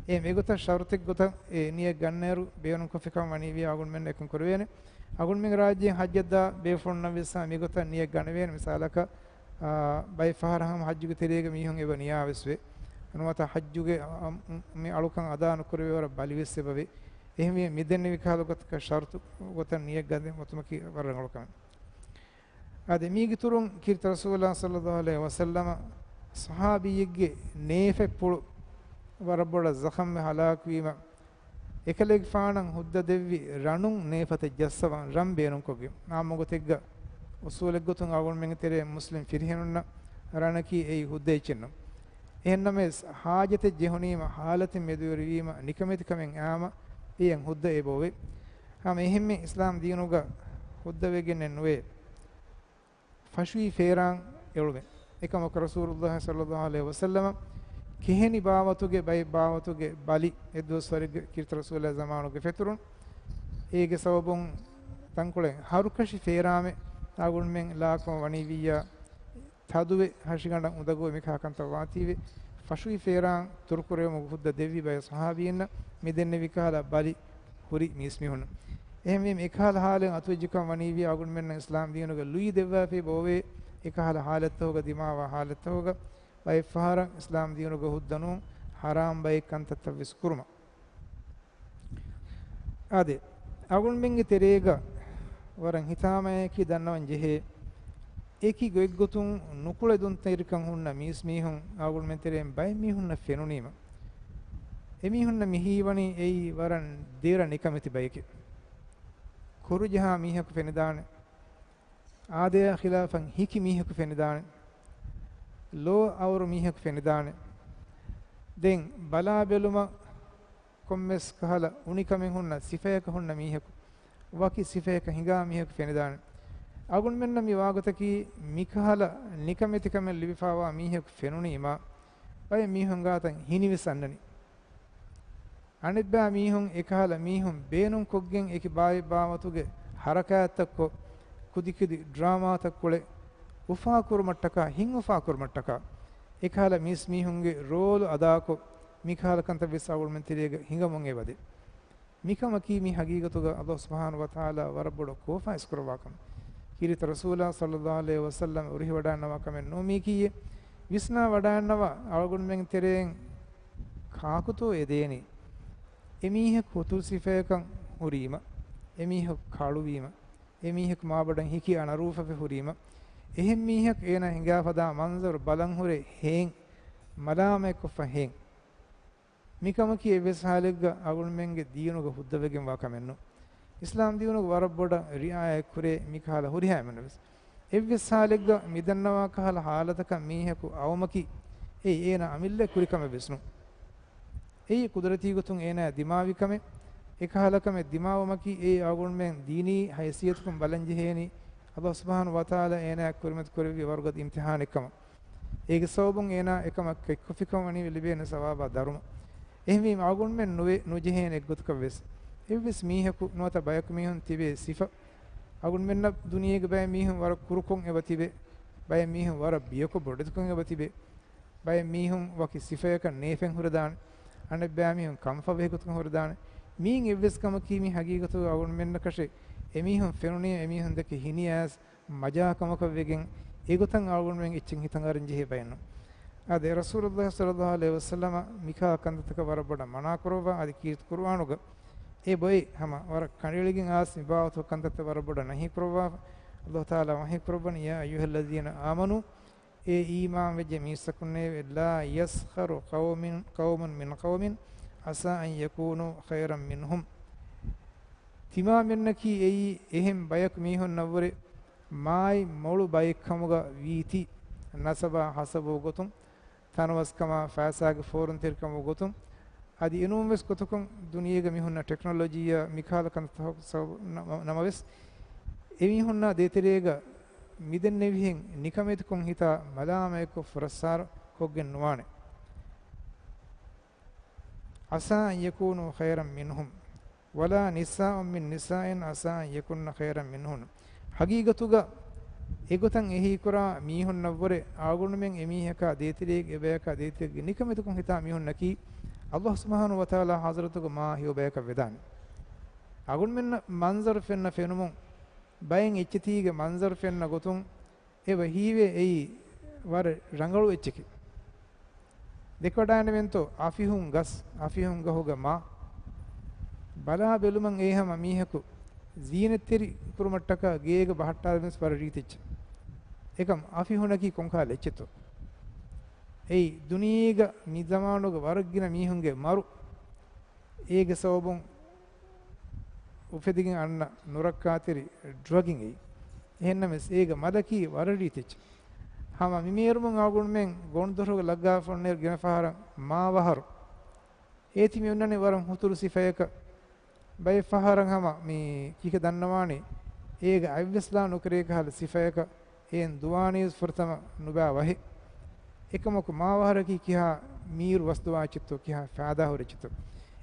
އެ މިގޮތަށް ޝަރުޠެއްގޮތަށް އެ ނިޔަތް ގަންނައިރު ބޭނުންކޮށްފިކަމަށް ވަނީވިޔާ އަޅުގަނޑުމެން އެކަން ކުރެވޭނެ. އަޅުގަނޑުމެން ރާއްޖެއިން ޙައްޖަށްދާ ބޭފުޅުންނަށް ވެސް މިގޮތަށް ނިޔަތް ގަނެވޭނެ. މިސާލަކަށް، އާ، ބައެއް ފަހަރަށް ހަމަ ޙައްޖުގެ ތެރޭގަ މީހުން އެބަ ނިޔާވެސް ވޭ. ނުވަތަ ޙައްޖުގެ، އަ، މި އަޅުކަން އަދާ ނުކުރެވޭ ވަރަށް ބަލިވެސް އެބަވޭ. އެހެންވެ، މިދެންނެވި ކަހަލަ ގޮތަކަށް ޝަރުޠު ގޮތަށް ނިޔަތް ގަނެ އޮތުމަކީ ވަރަށް ރަނގަޅު ކަމެއް. އާދެ، މީގެ އިތުރުން ކީރިތި ރަސޫލާ ޞައްލައްލާހު ޢަލައިހި ވަސައްލަމަ ޞަޙާބީއެއްގެ ނޭފަތްޕުޅު ވަރަށް ބޮޑަށް ޒަޚަމްވެ ހަލާކުވީމަ، އެކަލޭގެފާނަށް ހުއްދަ ދެއްވި ރަނުން ނޭފަތަށް ޖައްސަވަން ރަން ބޭނުންކޮށްގެން. އާއްމު ގޮތެއްގަ އުޞޫލެއްގޮތުން އަޅުގަނޑުމެންގެ ތެރޭ މުސްލިމް ފިރިހެނުންނަށް ރަނަކީ އެއީ ހުއްދަ އެއްޗެއްނު. އެހެންނަމަވެސް، ޙާޖަތެއް ޖެހުނީމަ، ޙާލަތެއް މެދުވެރިވީމަ، ނިކަމެތިކަމެއް އައީމަ، އެއަށް ހުއްދަ އެބައޮވޭ. ހަމަ އެހެންމެ އިސްލާމް ދީނުގަ ހުއްދަވެގެންނެއް ނުވޭ ފަށުވީ ފޭރާން އެޅުމެއް. އެކަމަކު ރަސޫލުﷲ ޞައްލައްލާހު ޢަލައިހި ވަސައްލަމަ ކެހެނި ބާވަތުގެ ބައެއް ބާވަތުގެ ބަލި އެއްދުވަސްވަރެއްގެ ކީރިތި ރަސޫލާ ޒަމާނުގެ ފެތުރުން. އޭގެ ސަބަބުން ތަންކޮޅެއް ހަރުކަށި ފޭރާމެއް އަޅުގަނޑުމެން ލާކަމަށް ވަނީވިއްޔާ، ތަދުވެ ހަށިގަނޑަށް އުނދަގޫވެ މިކަހަލަ ކަންތައް ވާތީވެ، ފަށުވި ފޭރާން ތުރުކުރެވުމުގެ ހުއްދަ ދެއްވި ބައެއް ޞަޙާބީންނަށް މި ދެންނެވި ކަހަލަ ބަލި ހުރި މީސްމީހުން. އެހެންވީމަ، އެކަހަލަ ޙާލެއް އަތުވެއްޖެކަން ވަނީވިޔާ އަޅުގަނޑުމެންނަށް އިސްލާމް ދީނުގަ ލުއި ދެއްވާފައި އެބައޮވޭ. އެކަހަލަ ޙާލަތްތަކުގަ ދިމާވާ ޙާލަތްތަކުގަ ބައެއް ފަހަރަށް އިސްލާމް ދީނުގަ ހުއްދަ ނޫން، ޙަރާމް ބައެއް ކަންތައްތައް ވެސް ކުރުމަށް. އާދެ، އަޅުގަނޑުމެންގެ ތެރޭގަ ވަރަށް ހިތާމަޔަކީ ދަންނަވަން ޖެހޭ، އެކި ގޮތްގޮތުން ނުކުޅެދުންތެރިކަން ހުންނަ މީސްމީހުން އަޅުގަނޑުމެން ތެރެއިން ބައެއް މީހުންނަށް ފެނުނީމަ، އެމީހުންނަށް މިހީވަނީ އެއީ ވަރަށް ދެރަ ނިކަމެތި ބައެކޭ. ކުރުޖަހާ މީހަކު ފެނިދާނެ. އާދަޔާ ޚިލާފަށް ހިކި މީހަކު ފެނިދާނެ. ލޯ އައުރު މީހަކު ފެނިދާނެ. ދެން ބަލާ ބެލުމަށް ކޮންމެސް ކަހަލަ އުނިކަމެއް ހުންނަ ސިފަޔަކަށް ހުންނަ މީހަކު، ވަކި ސިފަޔަކަށް ހިނގާ މީހަކު ފެނިދާނެ. އަޅުގަނޑުމެންނަށް މި ވާގޮތަކީ، މިކަހަލަ ނިކަމެތިކަމެއް ލިބިފާވާ މީހަކު ފެނުނީމާ، ބައެއް މީހުން ގާތަށް ހިނިވެސް އަންނަނީ. އަނެއްބައި މީހުން އެކަހަލަ މީހުން ބޭނުންކޮށްގެން އެކި ބާވަތް ބާވަތުގެ ހަރަކާތްތައްކޮށް، ކުދިކުދި ޑްރާމާތައް ކުޅެ، އުފާކުރުމަށްޓަކާ، ހިތް އުފާކުރުމަށްޓަކާ، އެކަހަލަ މީސްމީހުންގެ ރޯލު އަދާކޮށް، މިކަހަލަ ކަންތައް ވެސް އަޅުގަނޑުމެން ތެރޭގަ ހިނގަމުން އެބަދޭ. މިކަމަކީ މި ހަގީގަތުގަ ﷲ ސުބްޙާނަހޫ ވަތަޢާލާ ވަރަށް ބޮޑަށް ކޯފާ އިސްކުރައްވާ ކަމެއް. ކީރިތި ރަސޫލާ ޞައްލައްލާހު ޢަލައިހި ވަސައްލަމަ އުރިހިވަޑައިންނަވާ ކަމެއް ނޫން މީކީއޭ. ވިސްނާ ވަޑައިންނަވާ އަޅުގަނޑުމެން ތެރެއިން ކާކުތޯ އެދޭނީ؟ އެމީހަކު ހުތުރު ސިފަޔަކަށް ހުރީމަ، އެމީހަކު ކަޅުވީމަ، އެމީހަކު މާބޮޑަށް ހިކި އަނަރޫފަވެ ހުރީމަ، އެހެން މީހަކު އޭނާ ހިނގާފަދާ މަންޒަރު ބަލަން ހުރެ ހޭން، މަލާމަތްކޮށްފަ ހޭން. މިކަމަކީ އެއްވެސް ހާލެއްގަ އަޅުގަނޑުމެންގެ ދީނުގަ ހުއްދަވެގެންވާ ކަމެއްނު. އިސްލާމް ދީނުގަ ވަރަށް ބޮޑަށް ރިޢާޔަތްކުރޭ މިކަހަލަ ހުރިހާ އެމެންނަށްވެސް. އެއްވެސް ހާލެއްގަ މިދަންނަވާ ކަހަލަ ހާލަތަކަށް މީހަކު އައުމަކީ، އެއީ އޭނާ އަމިއްލަ ކުރި ކަމެއް ވެސް ނޫން. އެއީ ޤުދުރަތީ ގޮތުން އޭނާ ދިމާވި ކަމެއް. އެކަހަލަ ކަމެއް ދިމާވުމަކީ، އެއީ އަޅުގަނޑުމެން ދީނީ ހައިސިއްޔަތަކުން ބަލަން ޖެހޭނީ، އަލްލާހު ސުބްޙާނަހު ވަތަޢާލާ އޭނާއަށް ކުރިމަތި ކުރެއްވި ވަރުގަދަ އިމްތިޙާނެއް ކަމަށް. އޭގެ ސަބަބުން އޭނާ އެކަމަށް ކެތްކޮށްފިކަމަށް ވަނީ ލިބޭނެ ސަވާބާ ދަރުމަ. އެހެންވީމަ އަޅުގަނޑުމެން ނުވެ، ނުޖެހޭނެ އެއްގޮތަކަށް ވެސް. އެއްވެސް މީހަކު ނުވަތަ ބަޔަކު މީހުން ތިބޭ ސިފަ. އަޅުގަނޑުމެންނަށް ދުނިޔޭގެ ބައެއް މީހުން ވަރަށް ކުރުކޮށް އެބަ ތިބޭ. ބައެއް މީހުން ވަރަށް ބިޔަކޮށް ބޮޑެތިކޮށް އެބަ ތިބޭ. ބައެއް މީހުން ވަކި ސިފަޔަކަށް ނޭފެން ހުރެދާނެ. އަނެއްބައި މީހުން ކަންފަވެހި ގޮތުން ހުރެދާނެ. މީން އެއްވެސް ކަމަކީ މި ހަގީގަތުގަ އަޅުގަނޑުމެންނަކަށެއް އެމީހުން ފެނުނީ އެމީހުން ދެކެ ހިނިއައިސް މަޖާކަމަކަށް ވެގެން އެގޮތަށް އަޅުގަނޑުމެން އެއްޗެއް ހިތަށް އަރަން ޖެހޭ ބައެއް ނޫން. އާދެ، ރަސޫލުﷲ ޞައްލަﷲު ޢަލައިހި ވަސައްލަމަ މިކާ ކަންތައްތަކަށް ވަރަށް ބޮޑަށް މަނާ ކުރައްވާ، އަދި ކީރިތި ޤުރުއާނުގަ އެ ބޮއެ ހަމަ ވަރަށް ކަނޑައެޅިގެން އާސް މި ބާވަތު ކަންތައްތައް ވަރަށް ބޮޑަށް ނަހީ ކުރައްވާފަ. ﷲ ތަޢާލާ ވަޙީ ކުރައްވަނީ، يا أيها الذين آمنوا، އޭ އީމާން ވެއްޖެ މީސްތަކުންނޭވެ، لا يسخر قوم، قوم من قوم عسى أن يكونوا خيرا منهم. ތިމާމެންނަކީ އެއީ އެހެން ބަޔަކު މީހުންނަށްވުރެ މާތް މޮޅު ބައެއްކަމުގަ ވީތީ، ނަސަބާ ހަސަބު ގޮތުން، ތަނަވަސްކަމާ ފައިސާގެ ފޯރުންތެރިކަމުގެ ގޮތުން، އަދި އެނޫންވެސް ގޮތަކުން ދުނިޔޭގަ މީހުންނަށް ޓެކްނޮލޮޖީއާ މިކަހަލަ ކަންތައްތަކުގެ ސަބަބުން ނަމަ، ނަމަވެސް، އެމީހުންނާ ދޭތެރޭގަ މިދެންނެވިހެން ނިކަމެތިކޮށް ހިތާ މަލާމަތްކޮށް ފުރައްސާރަ ކޮށްގެން ނުވާނެ. عسى أن يكونوا خيرا منهم. ولا نساء من نساء عسى أن يكن خيرا منهن. ހަގީގަތުގަ އެގޮތަށް އެހީކުރާ މީހުންނަށްވުރެ އަޅުގަނޑުމެން އެމީހަކާ ދޭތެރޭގެ އެބަޔަކާ ދޭތެރޭގެ ނިކަމެތިކޮށް ހިތާ މީހުންނަކީ، ﷲ ސުބްޙާނަހު ވަތަޢާލާ ޙަޟްރަތުގަ މާ ހެޔޮ ބަޔަކަށް ވެދާނެ. އަޅުގަނޑުމެންނަށް މަންޒަރު ފެންނަ ފެނުމުން، ބައެއް އެއްޗެތީގެ މަންޒަރު ފެންނަ ގޮތުން، އެބަ ހީވޭ އެއީ ވަރަށް ރަނގަޅު އެއްޗެކޭ. ދެކެވަޑައިގަނެވެންތޯ އަފިހުން ގަސް، އަފިހުން ގަހުގަ މާ. ބަލާ ބެލުމަށް އެ ހަމަ މީހަކު ޒީނަތްތެރި ކުރުމަށްޓަކާ ގޭގަ ބަހައްޓާލަމެސް ވަރަށް ރީތި އެއްޗެއް. އެކަމް އަފިހުނަކީ ކޮންކަހަލަ އެއްޗެއްތޯ؟ އެއީ ދުނިޔޭގަ މި ޒަމާނުގަ ވަރަށް ގިނަ މީހުންގެ މަރު. އޭގެ ސަބަބުން އުފެދިގެން އަންނަ ނުރައްކާތެރި ޑްރަގިން އެއީ. އެހެންނަމަވެސް އޭގެ މަދަކީ ވަރަށް ރީތި އެއްޗެއް. ހަމަ މި މޭރުމުން އަޅުގަނޑުމެން ގޮނޑުދޮށުގަ ލައްގާފަ އޮންނައިރު ގިނަ ފަހަރަށް މާ ވަހަރު. އޭތި މި އޮންނަނީ ވަރަށް ހުތުރު ސިފަޔަކަށް. ބައެއް ފަހަރަށް ހަމަ މި ކީކޭ ދަންނަވާނީ އޭގަ އަތްވެސް ލާ ނުކެރޭ ކަހަލަ ސިފަޔަކަށް. އެއިން ދުވާނީވެސް ފުރަތަމަ ނުބާ ވަހެއް. އެކަމަކު މާވަހަރަކީ ކިހާ މީރު ވަސްދުވާ އެއްޗެއްތޯ، ކިހާ ފައިދާހުރި އެއްޗެއްތޯ.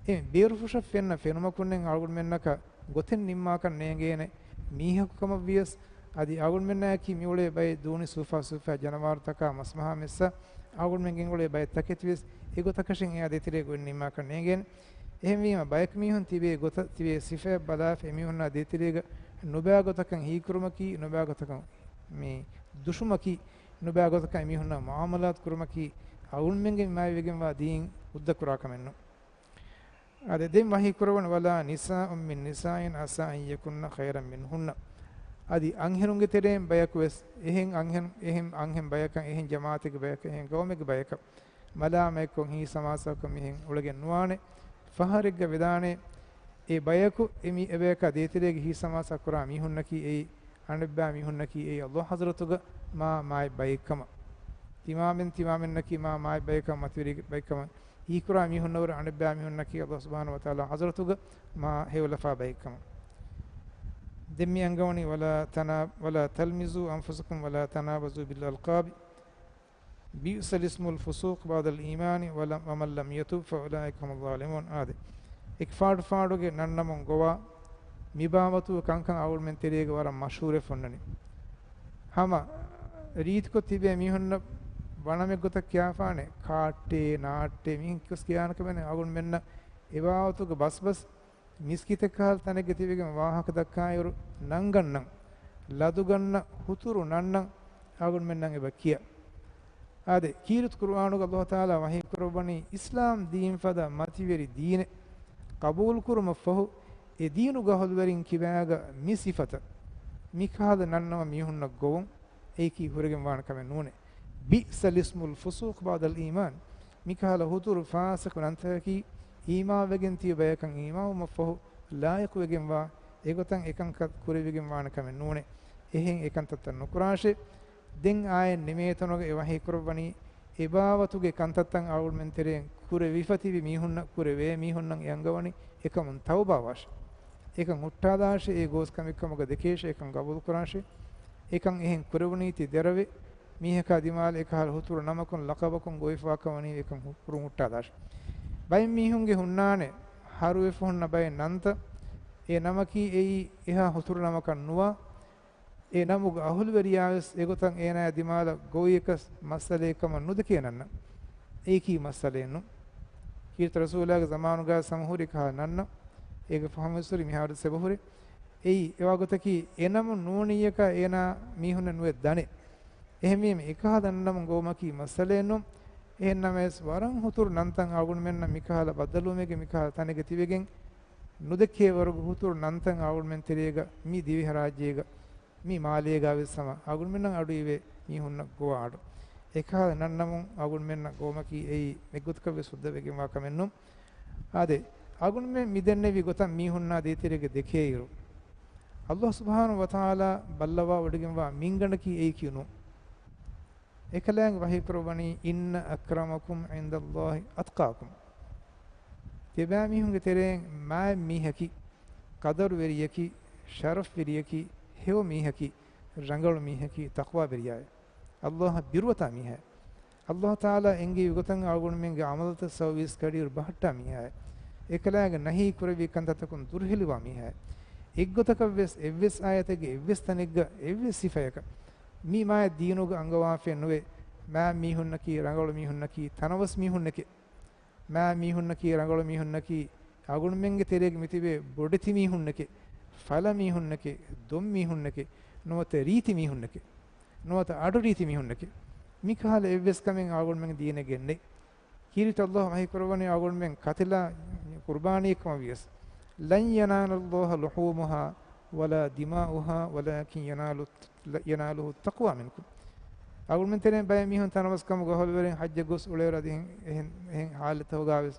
އެ ބޭރުފުށަށް ފެންނަ ފެނުމަކުންނެއް އަޅުގަނޑުމެންނަކަށް ގޮތެއް ނިންމާކަށް ނޭނގޭނެ މީހަކު ކަމަށްވިޔަސް، އަދި އަޅުގަނޑުމެންނާއެކީ މިއުޅޭ ބައެއް ދޫނި ސޫފާ ސޫފާ ޖަނަވާރުތަކާ މަސްމަހާ މެއްސަ އަޅުގަނޑުމެން ގެންގުޅޭ ބައެއް ތަކެތިވެސް އެގޮތަކަށެއް އެއާ ދޭތެރޭގަ އޮތް ނިންމާކަށް ނޭނގޭނެ. އެހެންވީމަ ބަޔަކު މީހުން ތިބޭ ގޮތަށް ތިބޭ ސިފައަށް ބަލާފަ އެމީހުންނާ ދޭތެރޭގަ ނުބާ ގޮތަކަށް ހީކުރުމަކީ، ނުބާ ގޮތަކަށް މި ދުށުމަކީ، ނުބާ ގޮތަކަށް އެމީހުންނާ މުޢާމަލާތު ކުރުމަކީ، އަޅުގަނޑުމެންގެ މާތްވެގެންވާ ދީން ހުއްދަ ކުރާ ކަމެއް ނޫން. އާދެ، ދެން ވަޙީ ކުރައްވަން، ولا نساء من نساء عسى أن يكن خيرا منهن. އަދި އަންހެނުންގެ ތެރެއިން ބަޔަކު ވެސް އެހެން އަންހެން، އެހެން އަންހެން ބަޔަކަށް، އެހެން ޖަމާޢަތެއްގެ ބަޔަކަށް، އެހެން ގައުމެއްގެ ބަޔަކަށް މަލާމަތްކޮށް ހީސަމާސާކޮށް މިހެން އުޅެގެން ނުވާނެ. ފަހަރެއްގަ ވެދާނެ، އެ ބަޔަކު އެ މި، އެބަޔަކާ ދޭތެރޭގަ ހީސަމާސާ ކުރާ މީހުންނަކީ އެއީ، އަނެއްބާ މީހުންނަކީ އެއީ ﷲ ޙަޟްރަތުގަ މާ މާތް ބައެއްކަމަށް. ތިމާމެން ތިމާމެންނަކީ މާ މާތް ބައެއްކަމަށް، މަތިވެރި ބައެއްކަމަށް. ހީކުރާ މީހުންނަށްވުރެ އަނެއްބާ މީހުންނަކީ ﷲ ސުބްޙާނަހު ވަތަޢާލާ ޙަޟްރަތުގަ މާ ހެޔޮލަފާ ބައެއްކަމަށް. ދެން މި އަންގަވަނީ، ولا تنا، ولا تلمزوا أنفسكم ولا تنابزوا بالألقاب، بئس الاسم الفسوق بعد الإيمان، ولم، ومن لم يتب فأولئك هم الظالمون. އާދެ، އެކި ފާޑު ފާޑުގެ ނަންނަމުން ގޮވާ މި ބާވަތުގެ ކަންކަން އަޅުގަނޑުމެން ތެރޭގަ ވަރަށް މަޝްހޫރެއް ފޮންނަނީ. ހަމަ ރީތިކޮށް ތިބޭ މީހުންނަށް ވަނަމެއް ގޮތަށް ކިޔާފާނެ، ކާއްޓޭ، ނާއްޓޭ، މިހެން ކިޔަސް ކިޔާނެ ކަމެއް ނެތް. އަޅުގަނޑުމެންނަށް އެ ބާވަތުގެ ބަސްބަސް މިސްކިތެއް ކަހަލަ ތަނެއްގަ ތިބެގެން ވާހަކަ ދައްކާއިރު، ނަންގަންނަން، ލަދުގަންނަ ހުތުރު ނަންނަން އަޅުގަނޑުމެންނަށް އެބަ ކިޔަ. އާދެ، ކީރިތި ޤުރުއާނުގަ ﷲ ތަޢާލާ ވަޙީ ކުރައްވަނީ، އިސްލާމް ދީން ފަދަ މަތިވެރި ދީނެއް ޤަބޫލު ކުރުމަށްފަހު، އެ ދީނުގެ އަހުލުވެރިން ކިބާގަ މި ސިފަތައް މިކަހަލަ ނަންނަވަން މީހުންނަށް ގޮވުން، އެއީކީ ހުރެގެން ވާނެ ކަމެއް ނޫނޭ. بئس الاسم الفسوق بعد الإيمان. މިކަހަލަ ހުތުރު ފާސިޤު ނަންތަކަކީ، އީމާންވެގެން ތިބި ބަޔަކަށް އީމާންވުމަށްފަހު ލާއިޤުވެގެންވާ، އެގޮތަށް އެކަންކަން ކުރެވިގެން ވާނެ ކަމެއް ނޫނޭ. އެހެން އެކަންތައްތައް ނުކުރާށޭ. ދެން އާއެއް ނިމޭތަނުގަ އެ ވަހީ ކުރައްވަނީ އެބާވަތުގެ ކަންތައްތައް އަޅުގަނޑުމެން ތެރެއިން ކުރެވިފަ ތިބި މީހުންނަށް، ކުރެވޭ މީހުންނަށް އެ އަންގަވަނީ އެކަމުން ތައުބާވާށޭ. އެކަން ހުއްޓާލާށޭ، އެ ގޯސް ކަމެއް ކަމުގަ ދެކޭށޭ، އެކަން ގަބޫލު ކުރާށޭ. އެކަން އެހެން ކުރެވުނީތީ ދެރަވެ މީހަކާ ދިމާލަށް އެކަހަލަ ހުތުރު ނަމަކުން ލަޤަބަކުން ގޮވެފަވާ ކަމަނީ އެކަން ހު-، ހުރުން ހުއްޓާލާށޭ. ބައެއް މީހުންގެ ހުންނާނެ ހަރުވެފަ ހުންނަ ބައެއް ނަންތައް، އެ ނަމަކީ އެއީ އެހާ ހުތުރު ނަމަކަށް ނުވާ، އެ ނަމުގެ އަހުލުވެރިޔާވެސް އެގޮތަށް އޭނާގެ ދިމާލަށް ގޮވިޔަކަސް މައްސަލައެއް ކަމަށް ނުދެކޭ ނަންނަ. އެއީކީ މައްސަލައެއް ނޫން. ކީރިތި ރަސޫލާގެ ޒަމާނުގަ ހަމަހުރި ކަހަލަ ނަންނަ، އޭގެ ފަހުންވެސް ހުރި މިހާރު ސެބަހުރެ. އެއީ އެވާގޮތަކީ އެ ނަމުން ނޫނިއްޔަކާ އޭނާ މީހުންނަށް ނުވެ ދަނެ. އެހެންވީމަ އެކަހަލަ ނަންނަމުން ގޮވުމަކީ މައްސަލައެއް ނޫން. އެހެންނަމަވެސް ވަރަށް ހުތުރު ނަންތައް އަޅުގަނޑުމެންނަށް މިކަހަލަ ބައްދަލުވުމެއްގެ މިކަހަލަ ތަނެއްގަ ތިބެގެން ނުދެކޭ ވަރުގެ ހުތުރު ނަންތައް އަޅުގަނޑުމެން ތެރޭގަ މި ދިވެހިރާއްޖޭގަ މި މާލޭގަވެސް ހަމަ އަޅުގަނޑުމެންނަށް އަޑުއިވޭ މީހުންނަށް ގޮވާ އަޑު. އެކަހަލަ ނަންނަމުން އަޅުގަނޑުމެންނަށް ގޮވުމަކީ އެއީ އެއްގޮތަކަށްވެސް ހުއްދަވެގެންވާ ކަމެއް ނޫން. އާދެ، އަޅުގަނޑުމެން މި ދެންނެވި ގޮތަށް މީހުންނާ ދޭތެރޭގަ ދެކޭއިރު، ﷲ ސުބްޙާނަހޫ ވަތަޢާލާ ބައްލަވާވޮޑިގެންވާ މިންގަނޑަކީ އެއީކީ ނޫން. އެކަލާނގެ ވަޙީ ކުރައްވަނީ، "إن أكرمكم عند الله أتقاكم." ތިބާމީހުންގެ ތެރެއިން މާތް މީހަކީ، ޤަދަރުވެރިޔަކީ، ޝަރަފްވެރިޔަކީ، ހެޔޮ މީހަކީ، ރަނގަޅު މީހަކީ، ތަޤްވާވެރިޔާއޭ. ﷲ އަށް ބިރުވަތާ މީހާއޭ. ﷲ ތަޢާލާ އެންގެވި ގޮތަށް އަޅުގަނޑުމެންގެ ޢަމަލުތައް ސައުވީސް ކަޑިއިރު ބަހައްޓާ މީހާއޭ. އެކަލާނގެ ނަހީ ކުރެއްވި ކަންތައްތަކުން ދުރުހެލިވާ މީހާއޭ. އެއްގޮތަކަށްވެސް އެއްވެސް އާޔަތެއްގެ އެއްވެސް ތަނެއްގަ އެއްވެސް ސިފަޔަކަށް މި މާތް ދީނުގަ އަންގަވާފައެއް ނުވޭ، މާތް މީހުންނަކީ، ރަނގަޅު މީހުންނަކީ، ތަނަވަސް މީހުންނެކޭ. މާތް މީހުންނަކީ، ރަނގަޅު މީހުންނަކީ، އަޅުގަނޑުމެންގެ ތެރޭގަ މިތިބޭ ބޮޑެތި މީހުންނެކޭ، ފަލަ މީހުންނެކޭ، ދޮން މީހުންނެކޭ، ނުވަތަ ރީތި މީހުންނެކޭ، ނުވަތަ އަޑު ރީތި މީހުންނެކޭ. މިކަހަލަ އެއްވެސް ކަމެއް އަޅުގަނޑުމެންގެ ދީނެއްގަ ނެތް. ކީރިތި ﷲ ވަޙީ ކުރައްވަނީ އަޅުގަނޑުމެން ކަތިލާ ޤުރުބާނީއެއްކަމަށް ވިޔަސް، "لن ينال الله لحومها ولا دماؤها ولكن ينال، يناله التقوى منكم." އަޅުގަނޑުމެން ތެރެއިން ބައެއް މީހުން ތަނަވަސްކަމުގެ އަހުލުވެރިން ޙައްޖަށް ގޮސް އުޅޭއިރު އަދި އެހެން، އެހެން، އެހެން ޙާލަތަކުގަވެސް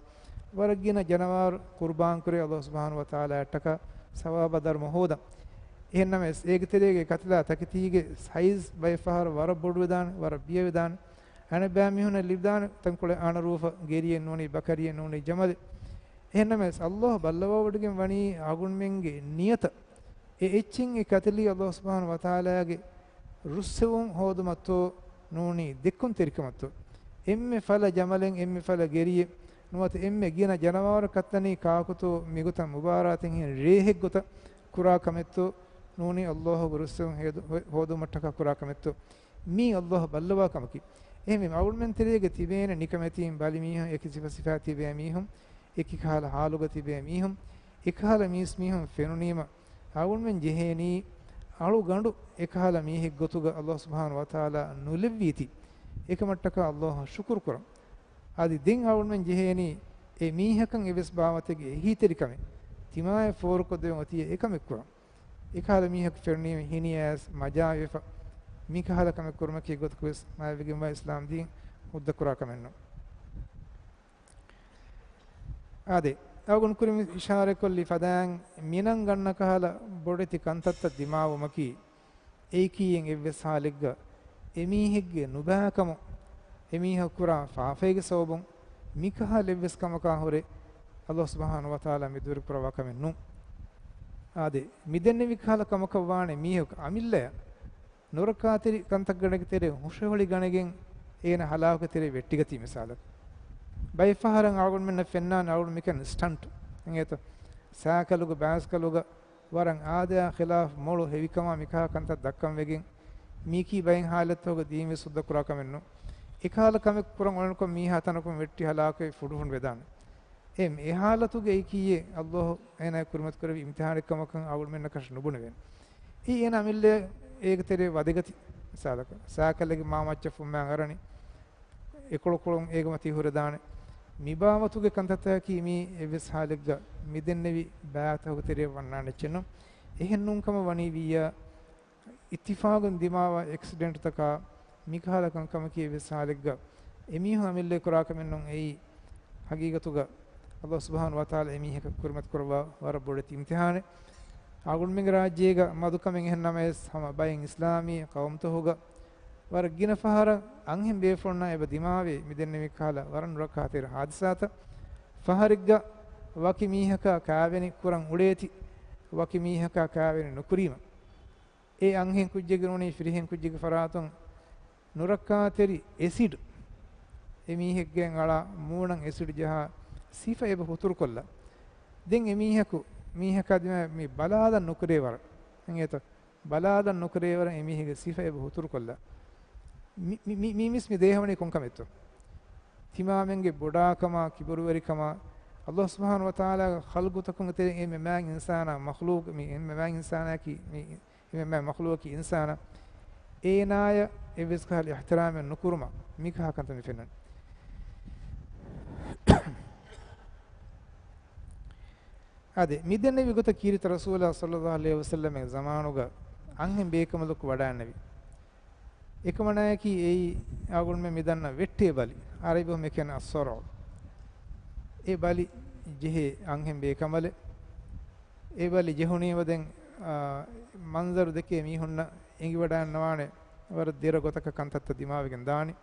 ވަރަށް ގިނަ ޖަނަވާރު ޤުރުބާންކުރޭ ﷲ ސުބްޙާނަހޫ ވަތަޢާލާއަށްޓަކާ ސަވާބާ ދަރުމަ ހޯދަން. އެހެންނަމަވެސް، އޭގެ ތެރޭގަ ކަތިލާ ތަކެތީގެ ސައިޒް ބައެއް ފަހަރު ވަރަށް ބޮޑުވެދާނެ، ވަރަށް ބިޔަވެދާނެ. އަނެއް ބައެއް މީހުންނަށް ލިބިދާނެ ތަންކޮޅެއް އަނަރޫފަ ގެރިއެއް ނޫނީ ބަކަރިއެއް ނޫނީ ޖަމަލެއް. އެހެންނަމަވެސް، ﷲ ބައްލަވާވޮޑިގެން ވަނީ އަޅުގަނޑުމެންގެ ނިޔަތަށް. އެ އެއްޗިން އެ ކަތިލީ ﷲ ސުބްޙާނަހޫ ވަތަޢާލާގެ ރުއްސެވުން ހޯދުމަށްތޯ ނޫނީ ދެއްކުންތެރިކަމަށްތޯ؟ އެންމެ ފަލަ ޖަމަލެއް، އެންމެ ފަލަ ގެރިއެއް، ނުވަތަ އެންމެ ގިނަ ޖަނަވާރު ކައްތަނީ ކާކުތޯ މިގޮތަށް މުބާރާތެއްހެން ރޭހެއްގޮތަށް ކުރާ ކަމެއްތޯ ނޫނީ ﷲ ގެ ރުއްސެވުން ހޭދު-، ހޯ-، ހޯދުމަށްޓަކާ ކުރާ ކަމެއްތޯ؟ މީ ﷲ ބައްލަވާ ކަމަކީ. އެހެންވީމަ އަޅުގަނޑުމެން ތެރޭގަ ތިބޭނެ ނިކަމެތީން ބަލި މީހުން، އެކި ސިފަ ސިފައާ ތިބޭ މީހުން، އެކި ކަހަލަ ޙާލުގަ ތިބޭ މީހުން، އެކަހަލަ މީސް މީހުން ފެނުނީމަ، އަޅުގަނޑުމެން ޖެހޭނީ، އަޅުގަނޑު އެކަހަލަ މީހެއް ގޮތުގަ ﷲ ސުބްޙާނަހޫ ވަތަޢާލާ ނުލެއްވީތީ، އެކަމަށްޓަކާ ﷲ އަށް ޝުކުރު ކުރަން. އަދި ދެން އަޅުގަނޑުމެން ޖެހޭނީ، އެ މީހަކަށް އެއްވެސް ބާވަތެއްގެ އެހީތެރިކަމެއް ތިމާޔަށް ފޯރުކޮށްދެވުން އޮތީ އެކަމެއް ކުރަން. އެކަހަލަ މީހަކު ފެނުނީމަ ހިނިއައިސް މަޖާވެފަ، މިކަހަލަ ކަމެއް ކުރުމަކީ ގޮތަކުވެސް މާތްވެގެންވާ އިސްލާމް ދީން ހުއްދަ ކުރާ ކަމެއް ނޫން. އާދެ، އަޅުގަނޑު ކުރިން އިޝާރަތްކޮށްލި ފަދައިން މިނަން ގަންނަ ކަހަލަ ބޮޑެތި ކަންތައްތައް ދިމާވުމަކީ، އެއީކީއެއް އެއްވެސް ހާލެއްގަ އެމީހެއްގެ ނުބައިކަމު، އެމީހަކު ކުރާ ފާފައިގެ ސަބަބުން މިކަހަލަ އެއްވެސް ކަމަކާ ހުރެ ﷲ ސުބްޙާނަހޫ ވަތަޢާލާ މި ދުރުކުރައްވާ ކަމެއް ނޫން. އާދެ، މިދެންނެވި ކަހަލަ ކަމަކަށް ވާނެ މީހަކު އަމިއްލަޔަށް ނުރައްކާތެރި ކަންތައްގަނޑެއްގެ ތެރެއިން ހުށަހޮޅި ގަނެގެން އޭނަ ހަލާކުގެ ތެރެއަށް ވެއްޓިގަތީ މިސާލަކަށް. ބައެއް ފަހަރަށް އަޅުގަނޑުމެންނަށް ފެންނާނެ އަޅުގަނޑު މިކަން ސްޓަންޓް އިނގޭތޯ؟ ސައިކަލުގަ ބައިސްކަލުގަ ވަރަށް އާދަޔާ ޚިލާފް މޮޅު ހެވިކަމާ މިކަހަލަ ކަންތައް ދައްކަން ވެގެން، މީކީ ބައެއް ހާލަތްތަކުގަ ދީންވެސް ހުއްދަ ކުރާ ކަމެއް ނޫން. އެކަހަލަ ކަމެއް ކުރަން އުޅެނިކޮށް މީހާ ތަނަކުން ވެއްޓި ހަލާކުވެ ފުޑުފުނޑު ވެދާނެ. އެ މި އެ ހާލަތުގައި ކީއެއް ﷲ އޭނާ ކުރިމަތި ކުރެއްވި އިމްތިޙާނެއް ކަމަކަށް އަޅުގަނޑުމެންނަކަށް ނުބުނެވޭނެ. އެއީ އޭނާ އަމިއްލަ އޭގެ ތެރޭ ވަދެގަތި މިސާލަކަށް، ސައިކަލެއްގެ މާ މައްޗަށް ފުއްމާ އަރަނީ، އެކޮޅުކޮޅުން އޭގެ މަތީ ހުރެދާނެ. މި ބާވަތުގެ ކަންތައްތަކަކީ މީ އެއްވެސް ހާލެއްގަ މިދެންނެވި ބާވަތުގެ ތެރެއަށް ވަންނާނެ އެއްޗެއް ނޫން. އެހެން ނޫން ކަމަށް ވަނީ ވިއްޔާ، އިއްތިފާގުން ދިމާވާ އެކްސިޑެންޓްތަކާ މިކަހަލަ ކަންކަމަކީ އެއްވެސް ހާލެއްގަ އެމީހުން އަމިއްލަ ކުރާ ކަމެއް ނޫން. އެއީ ހަގީގަތުގަ ﷲ ސުބްޙާނަހޫ ވަތަޢާލާ އެމީހަކަށް ކުރިމަތި ކުރައްވާ ވަރަށް ބޮޑެތި އިމްތިޙާނެއް. އަޅުގަނޑުމެންގެ ރާއްޖޭގަ މަދުކަމެއް އެހެން ނަމަވެސް، ހަމަ ބައެއް އިސްލާމީ ޤައުމުތަކުގަ ވަރަށް ގިނަ ފަހަރަށް އަންހެން ބޭފުޅުންނާ އެބަ ދިމާވޭ މިދެންނެވި ކަހަލަ ވަރަށް ނުރައްކާތެރި ހާދިސާތައް. ފަހަރެއްގަ ވަކި މީހަކާ ކާވެނި ކުރަން އުޅޭތި، ވަކި މީހަކާ ކާވެނި ނުކުރީމަ. އެ އަންހެން ކުއްޖެއްގެ ނޫނީ ފިރިހެން ކުއްޖެއްގެ ފަރާތުން ނުރައްކާތެރި އެސިޑް އެ މީހެއްގެ އަޅާ މޫނަށް އެސިޑް ޖަހާ ސިފަ އެބަ ހުތުރުކޮށްލާ. ދެން އެ މީހަކު، މީހަކާ ދިމާ މި ބަލާލަން ނުކުރޭ ވަރަށް. އެނގޭތަ؟ ބަލާލަން ނުކުރޭ ވަރަށް އެ މީހެއްގެ ސިފަ އެބަ ހުތުރުކޮށްލާ. މި، މި، މި، މީ މިސް މި ދޭހަވަނީ ކޮންކަމެއްތޯ؟ ތިމާމެންގެ ބޮޑާކަމާ، ކިބުރުވެރިކަމާ، ﷲ ސުބްޙާނަހޫ ވަތަޢާލާގެ ޚަލްޤުތަކުން ތެރެއިން އެންމެ މާތް އިންސާނާ މަޚްލޫޤް، މި އެންމެ މާތް އިންސާނާއަކީ، މި އެންމެ މާތް މަޚްލޫޤަކީ އިންސާނާ. އޭނާޔަށް އެއްވެސް ކަހަލަ އިޙްތިރާމެއް ނުކުރުމަށް މިކަހަލަ ކަންތައް މި ފެންނަނީ. އާދެ، މިދެންނެވި ގޮތަށް ކީރިތި ރަސޫލާ ޞައްލައްލާހު ޢަލައިހި ވަސައްލަމްގެ ޒަމާނުގަ އަންހެން ބޭކަނބަލަކު ވަޑައިންނެވި. އެކަމަނާއަކީ އެއީ އަޅުގަނޑުމެން މި ދަންނަ ވެއްޓޭ ބަލި، ޢަރަބި ބަހުން މި ކިޔަނީ އައްޞަރުޢު. އެ ބަލި ޖެހޭ އަންހެން ބޭކަނބަލެއް. އެ ބަލި ޖެހުނީމަ ދެން، އާ، މަންޒަރު ދެކޭ މީހުންނަށް އެނގިވަޑައިންނަވާނެ ވަރަށް ދެރަ ގޮތަކަށް ކަންތައްތައް ދިމާވެގެން ދާނެ.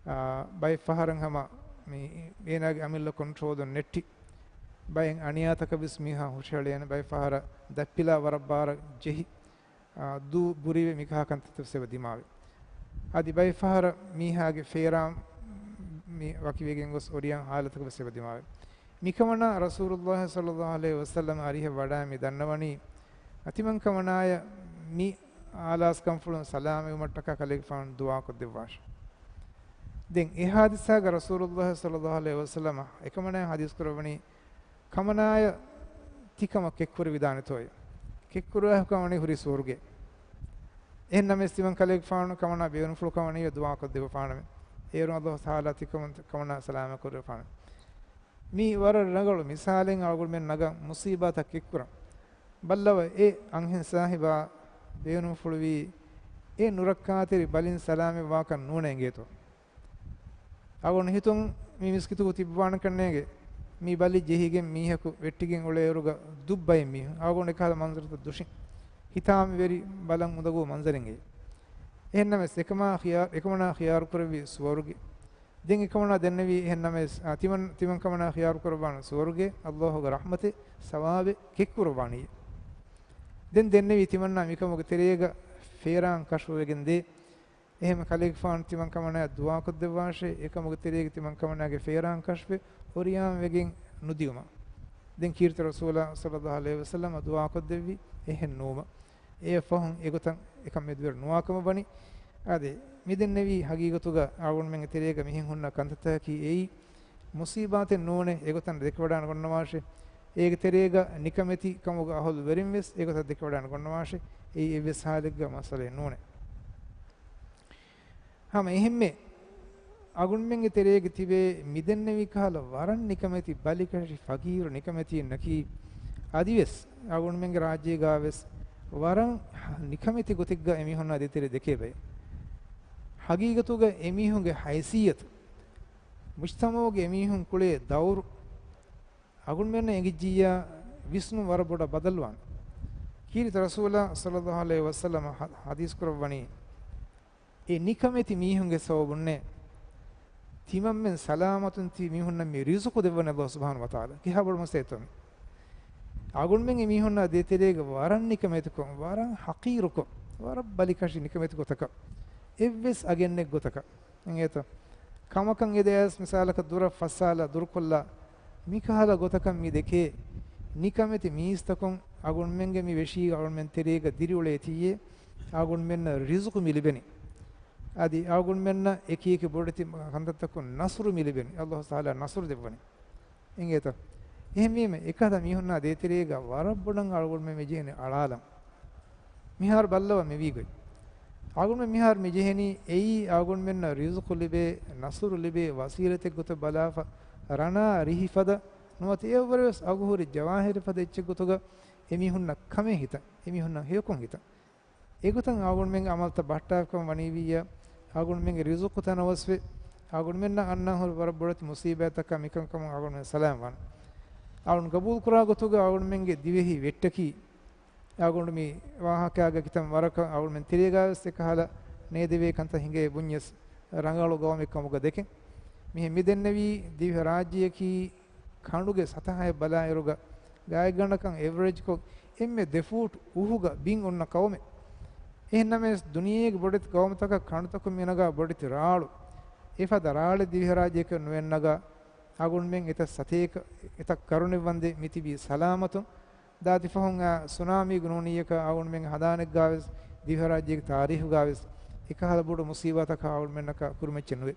އާ، ބައެއް ފަހަރަށް ހަމަ މި އޭނާގެ އަމިއްލަ ކޮންޓްރޯލުން ނެއްޓި، ބައެއް އަނިޔާތަކަށް ވެސް މީހާ ހުށަހެޅޭނެ، ބައެއް ފަހަރަށް ދަތްޕިލާ ވަރަށް ބާރަށް ޖެހި، އާ، ދޫ ބުރިވެ މިކަހަލަ ކަންތައްތައް ވެސް އެބަ ދިމާވޭ. އަދި ބައެއް ފަހަރަށް މީހާގެ ފޭރާން މި ވަކިވެގެން ގޮސް އޮޑިޔާން ހާލަތަކަށް ވެސް އެބަ ދިމާވޭ. މިކަމަނާ ރަސޫލުﷲ ޞައްލައްލާހު ޢަލައިހި ވަސައްލަމް އަރިހަށް ވަޑައި މި ދަންނަވަނީ، އަތިމަންކަމަނާޔަށް މި އާލާސްކަންފުޅުން ސަލާމަތްވުމަށްޓަކާ ކަލޭގެފާނު ދުޢާކޮށްދެއްވާށި. ދެން އެ ހާދިސާގަ ރަސޫލުﷲ ޞައްލައްލާހު ޢަލައިހި ވަސައްލަމަ އެކަމަނާ ޙަދީޘް ކުރައްވަނީ، ކަމަނާޔަށް ތިކަމަށް ކެއްކުރެވިދާނެތޯއޭ؟ ކެއްކުރެވޭ ކަމަނީ ހުރީ ސުވަރުގެ. އެހެންނަމަވެސް ތިމަން ކަލޭގެފާނު ކަމަނާ ބޭނުންފުޅު ކަމަނީ ދުޢާކޮށްދެއްވަފާނަމޭ. އޭރުން ﷲ ތަޢާލާ ތިކަމަން، ކަމަނާ ސަލާމަތް ކުރެވިފާނަމޭ. މީ ވަރަށް ރަނގަޅު މިސާލެއް އަޅުގަނޑުމެން ނަގަން މުޞީބާތަށް ކެއްކުރަން. ބައްލަވަ އެ އަންހެން ސާހިބާ ބޭނުންފުޅުވީ އެ ނުރައްކާތެރި ބަލިން ސަލާމަތްވާކަށް ނޫނޭ އިނގޭތޯ. އަޅުގަނޑު ހިތުން މި މިސްކިތުގަ ތިއްބަވާނެކަންނޭނގެ، މި ބަލި ޖެހިގެން މީހަކު ވެއްޓިގެން އުޅޭއިރުގަ ދުއްބައިން މީހުން އަޅުގަނޑު އެކަހަލަ މަންޒަރުތައް ދުށިން ހިތާމަވެރި ބަލަން އުނދަގޫ މަންޒަރެއް އެ. އެހެންނަމަވެސް އެކަމާ ޚިޔާ-، އެކަމަނާ ޚިޔާރުކުރެއްވީ ސުވަރުގެ. ދެން އެކަމަނާ ދެންނެވީ އެހެންނަމަވެސް، އާ، ތިމަން-، ތިމަން ކަމަނާ ޚިޔާރުކުރައްވާނެ ސުވަރުގެ، ﷲގެ ރަޙްމަތެއް ސަވާބެއް ކެއްކުރައްވާނީ. ދެން ދެންނެވީ ތިމަންނާ މިކަމުގެ ތެރޭގަ ފޭރާން ކަށުވެގެން ދޭ. އެހެން ކަލޭގެފާނު ތިމަން ކަމަނާޔަށް ދުޢާކޮށްދެއްވާށޭ، އެކަމުގެ ތެރޭގަ ތިމަން ކަމަނާގެ ފޭރާން ކަށްވެ އޮރިޔާން ވެގެން ނުދިއުމަށް. ދެން ކީރިތި ރަސޫލާ ޞައްލައްލާހު ޢަލައިހި ވަސައްލަމަ ދުޢާކޮށްދެއްވި އެހެން ނުވުމަށް. އެއަށް ފަހުން އެގޮތަށް އެކަން މެދުވެރި ނުވާކަމަށް ވަނީ. އާދެ، މިދެންނެވީ ހަގީގަތުގަ އަޅުގަނޑުމެންގެ ތެރޭގަ މިހެން ހުންނަ ކަންތައްތަކަކީ އެއީ މުޞީބާތެއް ނޫނޭ، އެގޮތަށް ދެކެވަޑާން ގޮންނަވާށޭ. އޭގެ ތެރޭގަ ނިކަމެތި ކަމުގެ އަހުލުވެރިން ވެސް އެގޮތަށް ދެކެވަޑާން ގޮންނަވާށޭ. އެއީ އެއްވެސް ހާލެއްގަ މައްސަލައެއް ނޫނޭ. ހަމަ އެހެންމެ އަޅުގަނޑުމެންގެ ތެރޭގަ ތިބޭ މިދެންނެވި ކަހަލަ ވަރަށް ނިކަމެތި ބަލިކަށި ފަގީރު ނިކަމެތީންނަކީ، އަދިވެސް އަޅުގަނޑުމެންގެ ރާއްޖޭގަ ވެސް ވަރަށް ނިކަމެތި ގޮތެއްގަ އެމީހުންނާ ދޭތެރޭ ދެކޭ ބައެއް. ހަގީގަތުގަ އެމީހުންގެ ހައިސިއްޔަތު، މުޖްތަމަޢުގެ އެމީހުން ކުޅޭ ދައުރު، އަޅުގަނޑުމެންނަށް އެނގިއްޖިއްޔާ ވިސްނުން ވަރަށް ބޮޑަށް ބަދަލުވާނެ. ކީރިތި ރަސޫލާ ޞައްލައްލާހު ޢަލައިހި ވަސައްލަމަ ޙަ-، ޙަދީޘް ކުރައްވަނީ، އެ ނިކަމެތި މީހުންގެ ސަބަބުންނޭ ތިމަންމެން ސަލާމަތުން ތިބި މީހުންނަށް މި ރިޒުޤު ދެއްވަނީ ﷲ ސުބްޙާނަހޫ ވަތަޢާލާ. ކިހާ ބޮޑު މައްސަލައެއްތޯ މީ؟ އަޅުގަނޑުމެން އެމީހުންނާ ދޭތެރޭގަ ވަރަށް ނިކަމެތިކޮށް، ވަރަށް ޙަޤީރުކޮށް، ވަރަށް ބަލިކަށި ނިކަމެތި ގޮތަކަށް، އެއްވެސް އަގެއް ނެތް ގޮތަކަށް، އެނގޭތަ؟ ކަމަކަށް އެދެއަސް މިސާލަކަށް ދުރަށް ފައްސާލާ ދުރުކޮށްލާ، މިކަހަލަ ގޮތަކަށް މި ދެކޭ ނިކަމެތި މީސްތަކުން އަޅުގަނޑުމެންގެ މި ވެށީގަ އަޅުގަނޑުމެން ތެރޭގަ ދިރިއުޅޭތީއޭ، އަޅުގަނޑުމެންނަށް ރިޒުޤު މި ލިބެނީ. އަދި އަޅުގަނޑުމެންނަށް އެކި އެކި ބޮޑެތި ކަންތައްތަކުން ނަޞްރު މި ލިބެނީ. ﷲ ތަޢާލާ ނަޞްރު ދެއްވަނީ. އެނގޭތަ؟ އެހެންވީމަ، އެކަހަލަ މީހުންނާ ދޭތެރޭގަ ވަރަށް ބޮޑަށް އަޅުގަނޑުމެން މި ޖެހެނީ އަޅާލަން. މިހާރު ބައްލަވަ މިވީ ގޮތް. އަޅުގަނޑުމެން މިހާރު މި ޖެހެނީ އެއީ އަޅުގަނޑުމެންނަށް ރިޒުޤު ލިބޭ، ނަޞްރު ލިބޭ ވަސީލަތެއް ގޮތަށް ބަލާފަ، ރަނާ ރިހި ފަދަ ނުވަތަ އެއަށްވުރެވެސް އަގުހުރި ޖަވާހިރި ފަދަ އެއްޗެއް ގޮތުގަ އެމީހުންނަށް ކަމޭ ހިތަށް، އެމީހުންނަށް ހެޔޮކޮށް ހިތަށް. އެގޮތަށް އަޅުގަނޑުމެންގެ އަމަލުތައް ބަހައްޓާފަކަން ވަނީވިއްޔާ، އަޅުގަނޑުމެންގެ ރިޒުޤު ތަނަވަސްވެ، އަޅުގަނޑުމެންނަށް އަންނަން ހުރި ވަރަށް ބޮޑެތި މުޞީބާތްތަކާ މިކަންކަމުން އަޅުގަނޑުމެން ސަލާމް ވާނެ. އަޅުގަނޑު ގަބޫލުކުރާ ގޮތުގަ އަޅުގަނޑުމެންގެ ދިވެހި ވެއްޓަކީ، އަޅުގަނޑު މި ވާހަކާގެ ކިތަންމެ ވަރަކަށް އަޅުގަނޑުމެން ތެރޭގަވެސް އެކަހަލަ ނޭދެވޭ ކަންތައް ހިނގޭ ބުންޏަސް ރަނގަޅު ގައުމެއް ކަމުގަ ދެކެން. މިހެން މިދެންނެވީ ދިވެހި ރާއްޖެއަކީ ކަނޑުގެ ސަތަހައެއް ބަލާއިރުގަ ގާތްގަނޑަކަށް އެވްރެޖްކޮށް އެންމެ ދެ ފޫޓް އުހުގަ ބިން އޮންނަ ގައުމެއް. އެހެންނަމަވެސް ދުނިޔޭގެ ބޮޑެތި ގައުމުތަކަށް ކަނޑުތަކުން މިނަގާ ބޮޑެތި ރާޅު. އެފަދަ ރާޅެއް ދިވެހިރާއްޖެއަކަށް ނުއެއްނަގާ އަޅުގަނޑުމެން އެތައް ސަތޭކަ، އެތައް ކަރުނެއް ވަންދެން މިތިބީ ސަލާމަތުން. ދާދިފަހުން އާ ސުނާމީ ގުނޫނިއްޔަކަށް އަޅުގަނޑުމެން ހަނދާނެއްގާވެސް ދިވެހިރާއްޖޭގެ ތާރީހުގާވެސް އެކަހަލަ ބޮޑު މުސީބާތަކަށް އަޅުގަނޑުމެންނަކަށް ކުރިމައްޗެއް ނުވޭ.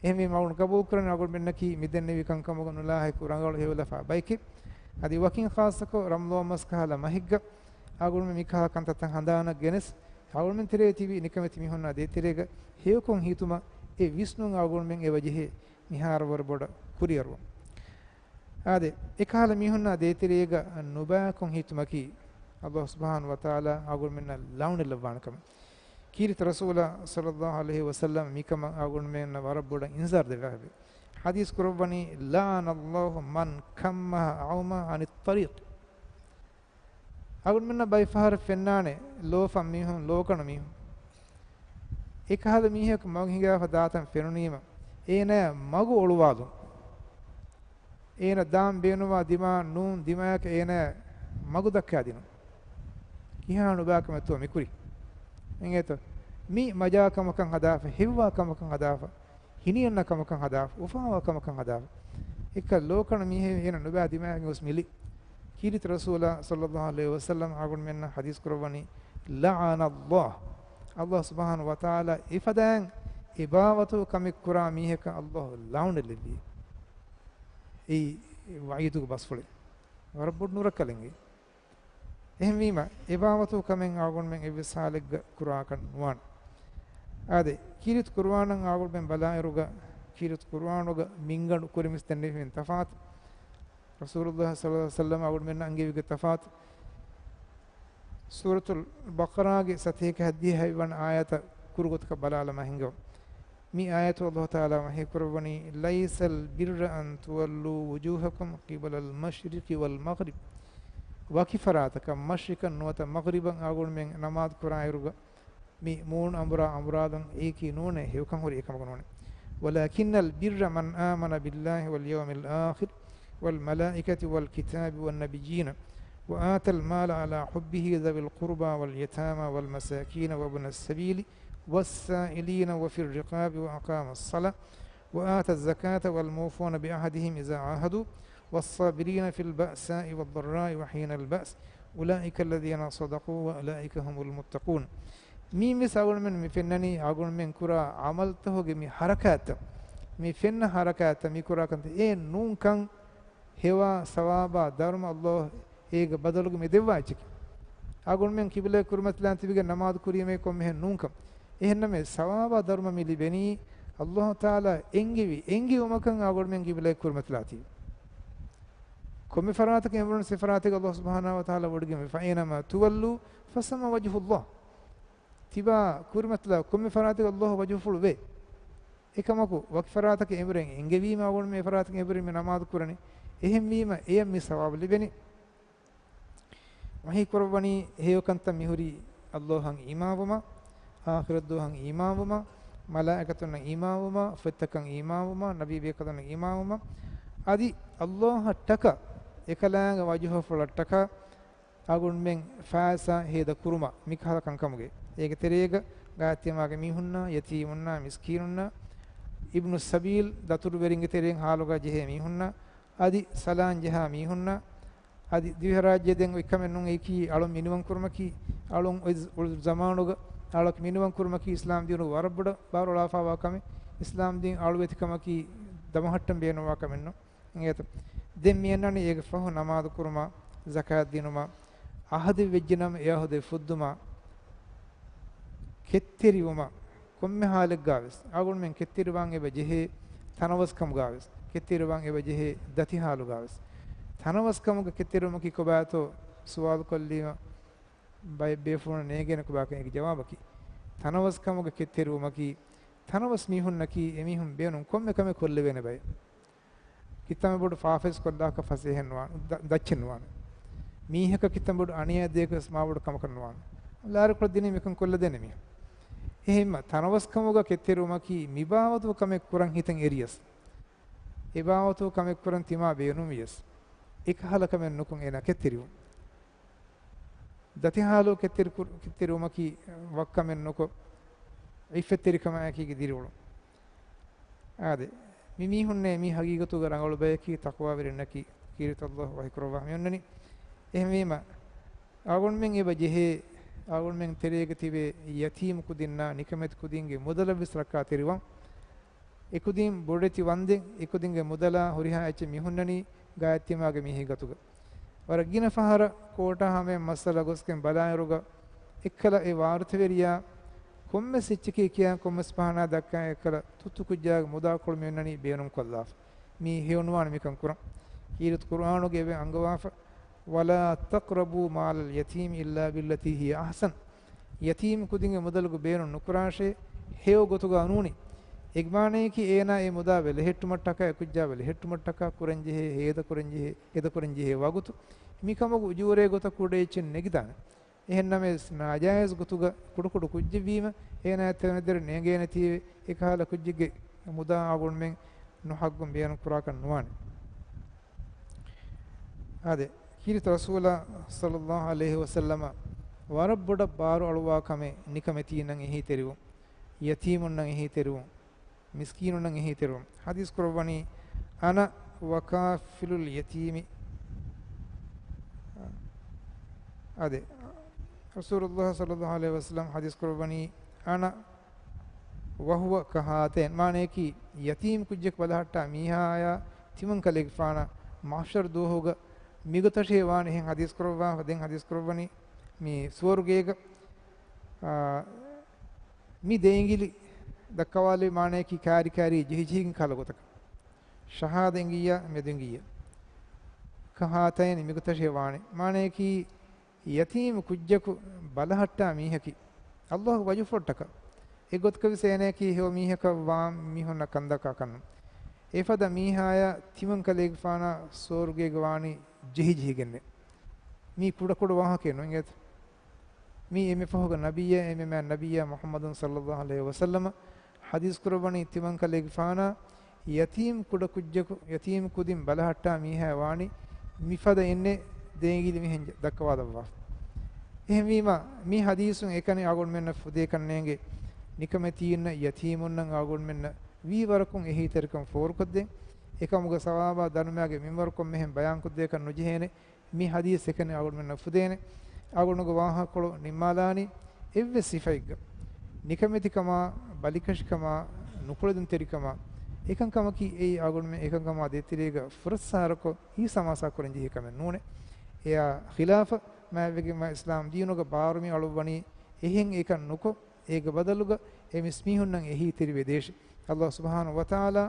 އެހެންވީމަ އަޅުގަނޑު ގަބޫލުކުރަނީ އަޅުގަނޑުމެންނަކީ މިދެންނެވި ކަންކަމުގަ ނުލާހިކު ރަނގަޅު ހެޔޮލަފާ ބައެކޭ. އަދި ވަކިން ޚާއްޞަކޮށް ރަމަޟާން މަސް ކަހަލަ މަހެއްގަ އަޅުގަނޑުމެން މިކަހަލަ ކަންތައްތައް ހަނދާނަށް ގެނެސް އަޅުގަނޑުމެން ތެރޭ ތިބި ނިކަމެތި މީހުންނާ ދޭތެރޭގަ ހެޔޮކޮށް ހިތުމަށް އެ ވިސްނުން އަޅުގަނޑުމެން އެބަޖެހޭ މިހާރު ވަރަށް ބޮޑަށް ކުރިއަރުވަން. އާދެ، އެކަހަލަ މީހުންނާ ދޭތެރޭގަ ނުބައިކޮށް ހިތުމަކީ އަﷲ ސުބްޙާނަހޫ ވަތަޢާލާ އަޅުގަނޑުމެންނަށް ލަޢުނަތް ލައްވާނެ ކަމެއް. ކީރިތި ރަސޫލާ ޞައްލައްލާހު ޢަލައިހި ވަސައްލަމަ މިކަމަށް އަޅުގަނޑުމެންނަށް ވަރަށް ބޮޑަށް އިންޒާރު ދެއްވާފައި. ޙަދީޘް ކުރައްވަނީ، لعن الله من كمه أو عمى عن الطريق. އަޅުގަނޑުމެންނަށް ބައިފަހަރަށް ފެންނާނެ ލޯފަން މީހުން، ލޯކަނު މީހުން. އެކަހަލަ މީހަކު މަގު ހިނގާފަ ދާތަން ފެނުނީމަ، އޭނާ މަގު އޮޅުވާލުން. އޭނަ ދާން ބޭނުންވާ ދިމާ ނޫން ދިމާޔަކަށް އޭނަ މަގު ދައްކާދިނުން. ކިހާ ނުބައިކަމެއްތޯ މިކުރީ؟ އެނގޭތޯ؟ މި މަޖާ ކަމަކަށް ހަދާފަ، ހެއްވާ ކަމަކަށް ހަދާފަ، ހިނިއަންނަ ކަމަކަށް ހަދާފަ، އުފާވާ ކަމަކަށް ހަދާފަ. އެކަ ލޯކަނު މީހެއް އޭނަ ނުބައި ދިމާޔަކަށް ގޮސް މިލި. ކީރިތި ރަސޫލާ ޞައްލައްލާހު ޢަލައިހި ވަސައްލަމަ އަޅުގަނޑުމެންނަށް ޙަދީޘް ކުރައްވަނީ، لعن الله. އަﷲ ސުބްޙާނަހޫ ވަތަޢާލާ އެފަދައިން އެބާވަތު ކަމެއް ކުރާ މީހަކަށް އަﷲ ލަޢުނަތް ލެއްވި. އެއީ ވަޢީދުގެ ބަސްފުޅެއް. ވަރަށް ބޮޑު ނުރައްކަލެއް. އެހެންވީމަ، އެބާވަތު ކަމެއް އަޅުގަނޑުމެން އެއްވެސް ޙާލެއްގަ ކުރާކަށް ނުވާނެ. އާދެ، ކީރިތި ޤުރުއާނަށް އަޅުގަނޑުމެން ބަލާއިރުގަ، ކީރިތި ޤުރުއާނުގަ މިންގަނޑު ކުރިންވެސް ދެންނެވި ތަފާތު. ރަސޫލުﷲ ޞައްލައްލާހު ޢަލައިހި ވަސައްލަމަ އަޅުގަނޑުމެންނަށް އަންގެވިގެ ތަފާތު. ސޫރަތުލް ބަޤަރާގެ ސަތޭކަ ހަތްދިހަ ހަތްވަނަ އާޔަތަށް ކުރުގޮތަކަށް ބަލާލަމާ ހިނގަވަ. މި އާޔަތު ﷲ ތަޢާލާ ވަޙީ ކުރައްވަނީ، ليس البر أن تولوا وجوهكم قبل المشرق والمغرب. ވަކި ފަރާތަކަށް މަޝްރިޤަށް ނުވަތަ މަޣްރިބަށް އަޅުގަނޑުމެން ނަމާދު ކުރާއިރުގަ މި މޫނު އަނބުރާ އަނބުރާލުން އެއީކީ ނޫނޭ، ހެޔޮކަން ހުރި އެކަމަކު ނޫނޭ. ولكن البر من آمن بالله واليوم الآخر والملائكة والكتاب والنبيين وآتى المال على حبه ذوي القربى واليتامى والمساكين وابن السبيل والسائلين وفي الرقاب وأقام الصلاة وآتى الزكاة والموفون بعهدهم إذا عاهدوا والصابرين في البأساء والضراء وحين البأس أولئك الذين صدقوا وأولئك هم المتقون. މީންވެސް އަޅުގަނޑުމެން މި ފެންނަނީ އަޅުގަނޑުމެން ކުރާ ޢަމަލުތަކުގެ މި ޙަރަކާތްތައް، މި ފެންނަ ޙަރަކާތްތައް، މި ކުރާ ކަންތައް އެ ނޫންކަން ހެޔޮ ސަވާބާ ދަރުމަ ﷲ އޭގެ ބަދަލުގަ މި ދެއްވާ އެއްޗަކީ. އަޅުގަނޑުމެން ޤިބްލައަށް ކުރިމަތިލާން ތިބިގެން ނަމާދު ކުރީމޭ ކޮންމެހެން ނޫންކަން. އެހެންނަމަވެސް ސަވާބާ ދަރުމަ މި ލިބެނީ ﷲ ތަޢާލާ އެންގެވި އެންގެވުމަކަށް އަޅުގަނޑުމެން ޤިބްލައަށް ކުރިމަތިލާތީ. ކޮންމެ ފަރާތަކަށް އެނބުރުން ސެ ފަރާތެއްގަ ﷲ ސުބްޙާނަހޫ ވަތަޢާލާ ވޮޑިގެންވެ، فأينما تولوا فثم وجه الله. ތިބާ ކުރިމަތިލާ ކޮންމެ ފަރާތެއްގަ ﷲ ވަޖުހުފުޅު ވޭ. އެކަމަކު، ވަކި ފަރާތަކަށް އެނބުރެން އެންގެވީމަ އަޅުގަނޑުމެން އެ ފަރާތަކަށް އެނބުރިން މި ނަމާދު ކުރަނީ. އެހެންވީމަ، އެޔަށް މި ސަވާބު ލިބެނީ. ވަޙީ ކުރައްވަނީ ހެޔޮކަންތައް މިހުރީ ﷲ އަށް އީމާންވުމާ، އާޚިރަތް ދުވަހަށް އީމާންވުމާ، މަލާއިކަތުންނަށް އީމާންވުމާ، ފޮތްތަކަށް އީމާންވުމާ، ނަބީ ބޭކަލުންނަށް އީމާންވުމާ، އަދި ﷲ އަށްޓަކާ، އެކަލާނގެ ވަޖުހުފުޅަށްޓަކާ، އަޅުގަނޑުމެން ފައިސާ ހޭދަ ކުރުމަށް މިކަހަލަ ކަންކަމުގެ. އޭގެ ތެރޭގަ ގާތްތިމާގެ މީހުންނާ، ޔަތީމުންނާ، މިސްކީނުންނާ، އިބްނު ސަބީލް ދަތުރުވެރިންގެ ތެރެއިން ހާލުގަ ޖެހޭ މީހުންނާ، އަދި ސަލާން ޖަހާ މީހުންނާ، އަދި ދިވެހިރާއްޖެ ދެން އޮތް ކަމެއް ނޫން އެއީކީ އަޅުން މިނިވަން ކުރުމަކީ، އަޅުން އޮތް ޒަ-، އުޅު ޒަމާނުގަ އަޅަކު މިނިވަން ކުރުމަކީ އިސްލާމް ދީނުގެ ވަރަށް ބޮޑަށް ބާރުއަޅާފައިވާ ކަމެއް، އިސްލާމް ދީން އަޅުވެތިކަމަކީ ދަމަހައްޓަން ބޭނުންވާ ކަމެއް ނޫން. އިނގޭތަ؟ ދެން މި އަންނަނީ އޭގެ ފަހު ނަމާދު ކުރުމާ، ޒަކާތް ދިނުމާ، އަހަދެއް ވެއްޖެނަމަ އެ އަހުދެއް ފުއްދުމާ، ކެތްތެރިވުމާ، ކޮންމެ ހާލެއްގާވެސް އަޅުގަނޑުމެން ކެތްތެރިވާން އެބަ ޖެހޭ ތަނަވަސްކަމުގާވެސް، ކެތްތެރިވާން އެބަ ޖެހޭ ދަތިހާލުގާވެސް. ތަނަވަސްކަމުގެ ކެތްތެރިވުމަކީ ކޮބާތޯ ސުވާލު ކޮށްލީމަ، ބައެއް ބޭފުޅުން ނޭނގޭނެ ކޮބާކަން އޭގެ ޖަވާބަކީ. ތަނަވަސްކަމުގެ ކެތްތެރިވުމަކީ، ތަނަވަސް މީހުންނަކީ އެމީހުން ބޭނުން ކޮންމެ ކަމެއް ކޮށްލެވޭނެ ބައެއް. ކިތަންމެ ބޮޑު ފާފައެއް ކޮށްލާކަށް ފަސޭހައެއް ނުވާނެ، ދަ-، ދައްޗެއް ނުވާނެ. މީހަކަށް ކިތަންބޮޑު އަނިޔާ ދޭކަސް މާބޮޑު ކަމަކަށް ނުވާނެ. ލާރިކޮޅަށް ދިނީ މިކަން ކޮށްލަދޭނެ މީހުން. އެހެންމަ ތަނަވަސްކަމުގަ ކެތްތެރިވުމަކީ މިބާވަތު ކަމެއް ކުރަން ހިތަށް އެރިޔަސް، އެބާވަތު ކަމެއް ކުރަން ތިމާ ބޭނުންވިޔަސް، އެކަހަލަ ކަމެއް ނުކޮށް އޭނާ ކެތްތެރިވުން. ދަތިހާލު ކެތްތެރި ކުރު-، ކެތްތެރިވުމަކީ ވައްކަމެއް ނުކޮށް، އިއްފަތްތެރިކަމާއެކީގެ ދިރިއުޅުން. އާދެ، މި މީހުންނޭ މީ ހަގީގަތުގަ ރަނގަޅު ބަޔަކީ ތަޤްވާވެރިންނަކީ ކީރިތި ﷲ ވަޙީކުރައްވާ މި އޮންނަނީ. އެހެންވީމަ، އަޅުގަނޑުމެން އެބަ ޖެހޭ، އަޅުގަނޑުމެން ތެރޭގަ ތިބޭ ޔަތީމު ކުދިންނާ ނިކަމެތި ކުދިންގެ މުދަލަށް ވެސް ރައްކާތެރިވަން. އެކުދިން ބޮޑެތި ވަންދެން އެކުދިންގެ މުދަލާ ހުރިހާ އެއްޗެއް މި ހުންނަނީ ގާތްތިމާގެ މީހެއް ގޮތުގަ. ވަރަށް ގިނަ ފަހަރަށް ކޯޓާ ހަމަޔަށް މައްސަލަ ގޮސްގެން ބަލާއިރުގަ، އެއްކަލަ އެ ވާރުތަވެރިޔާ ކޮންމެސް އެއްޗެކޭ ކިޔާ ކޮންމެސް ބަހާނާ ދައްކާ އެއްކަލަ ތުއްތު ކުއްޖާގެ މުދާކޮޅު މި އޮންނަނީ ބޭނުންކޮށްލާފަ. މީ ހެޔޮނުވާނެ މިކަން ކުރަން. ކީރިތި ޤުރްއާނުގައި އެބަ އަންގަވާފަ، ولا تقربوا مال اليتيم إلا بالتي هي أحسن. ޔަތީމް ކުދިންގެ މުދަލުގަ ބޭނުން ނުކުރާށޭ، ހެޔޮ ގޮތުގަ ނޫނީ. އެގެ މާނަޔަކީ އޭނާ އެ މުދާ ވެލެހެއްޓުމަށްޓަކާ، އެ ކުއްޖާ ވެލެހެއްޓުމަށްޓަކާ ކުރަންޖެހޭ، ހޭދަކުރަންޖެހޭ، ހޭދަކުރަންޖެހޭ ވަގުތު. މިކަމުގެ އުޖޫރައެއް ގޮތަށް ކުޑަ އެއްޗެއް ނެގިދާނެ. އެހެންނަމަވެސް، ނާޖާއިޒް ގޮތުގަ ކުޑަކުޑަ ކުއްޖެއްވީމަ، އޭނާ ތެމެދެރަ ނޭނގޭނެތީވެ، އެކަހަލަ ކުއްޖެއްގެ މުދާ އަޅުގަނޑުމެން ނުހައްގުން ބޭނުން ކުރާކަށް ނުވާނެ. އާދެ، ކީރިތި ރަސޫލާ ޞައްލައްލާހު ޢަލައިހި ވަސައްލަމަ ވަރަށް ބޮޑަށް ބާރު އަޅުވާ ކަމެއް ނިކަމެތީންނަށް އެހީތެރިވުން، ޔަތީމުންނަށް އެހީތެރިވުން، މިސްކީނުންނަށް އެހީތެރިވުން. ޙަދީޘް ކުރައްވަނީ، أنا وكافل اليتيم. އާދެ، ރަސޫލުﷲ ޞައްލައްލާހު ޢަލައިހި ވަސައްލަމަ ޙަދީޘް ކުރައްވަނީ، أنا وهو كهاتين، މާނަޔަކީ، ޔަތީމް ކުއްޖަކު ބަލަހައްޓާ މީހާޔާ ތިމަންކަލޭގެފާނާ މަޙްޝަރު ދުވަހުގަ މިގޮތަށޭ ވާނެ. އެހެން ޙަދީޘް ކުރައްވާފަ، ދެން ޙަދީޘް ކުރައްވަނީ މި ސުވަރުގޭގަ، އާ، މި ދެ އިނގިލި ދައްކަވާލެވި މާނަޔަކީ ކާރި ކާރީ ޖެހި ޖެހިގެން ކަހަލަ ގޮތަކަށް. ޝަހާދަ އިނގިއްޔާ، މެދު އިނގިއްޔާ. ކަހާތައިން މިގޮތަށޭ ވާނެ. މާނަޔަކީ، ޔަތީމު ކުއްޖަކު ބަލަހައްޓާ މީހަކީ ﷲގެ ވަޖުފުޅަށްޓަކާ. އެގޮތަކަށް ވެސް އޭނަޔަކީ ހެޔޮ މީހަކަށް ވާ މީހުންނަށް ކަންދައްކާކަށްނު. އެފަދަ މީހާޔާ ތިމަންކަލޭގެފާނާ ސުވަރުގޭގަ ވާނީ ޖެހިޖެހިގެންނޭ. މީ ކުޑަކުޑަ ވާހަކައެއް ނޫން އިނގޭތަ؟ މީ އެންމެ ފަހުގަ ނަބިއްޔާ އެންމެ މާތް ނަބިއްޔާ މުޙައްމަދު ޞައްލައްލާހު ޢަލައިހި ވަސައްލަމަ ޙަދީޘް ކުރައްވަނީ ތިމަންކަލޭގެފާނާ ޔަތީމް ކުޑަ ކުއްޖަކު، ޔަތީމް ކުދިން ބަލަހައްޓާ މީހާ ވާނީ މިފަދަ އެންނެ ދޭންގިލި މިހެން ދައްކަވާލައްވާފަ. އެހެންވީމަ، މި ޙަދީޘުން އެކަނި އަޅުގަނޑުމެންނަށް ފުދޭކަށް ނޭނގެ، ނިކަމެތީންނަށް ޔަތީމުންނަށް އަޅުގަނޑުމެންނަށް ވީވަރަކުން އެހީތެރިކަން ފޯރުކޮށްދޭން. އެކަމުގެ ސަވާބާ ދަނުމާގެ މިންވަރު ކޮންމެހެން ބަޔާންކޮށްދޭކަށް ނުޖެހޭނެ. މި ޙަދީޘް އެކަނި އަޅުގަނޑުމެންނަށް ފުދޭނެ. އަޅުގަނޑުގެ ވާހަކަކޮޅު ނިންމާލާނީ އެއްވެސް ސިފައެއްގަ، ނިކަމެތިކަމާ، ބަލިކަށިކަމާ، ނުކުޅެދުންތެރިކަމާ، އެކަންކަމަކީ އެއީ އަޅުގަނޑުމެން އެކަންކަމާ ދޭތެރޭގަ ފުރައްސާރަކޮށް ހިތްހަމައަސާ ކުރަންޖެހޭ ކަމެއް ނޫނޭ. އެއާ ޚިލާފަށް މާތްވެގެންވާ އިސްލާމް ދީނުގަ ބާރު މި އަޅުއްވަނީ އެހެން އެކަން ނުކޮށް، އޭގެ ބަދަލުގަ އެ މިސްމީހުންނަށް އެހީތެރިވެދޭށި. ﷲ ސުބްޙާނަހޫ ވަތަޢާލާ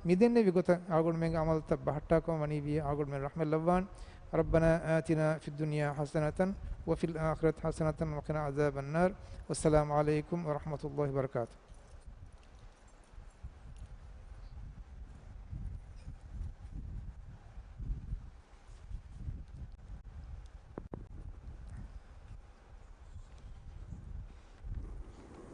މިދެންނެވި ގޮތަށް އަޅުގަނޑުމެންގެ ޢަމަލުތައް ބަހައްޓާކަމަށް ވަނީވިއްޔާ އަޅުގަނޑުމެން ރަޙްމަތް ލައްވާން. ربنا آتنا في الدنيا حسنة وفي الآخرة حسنة وقنا عذاب النار. والسلام عليكم ورحمة الله وبركاته.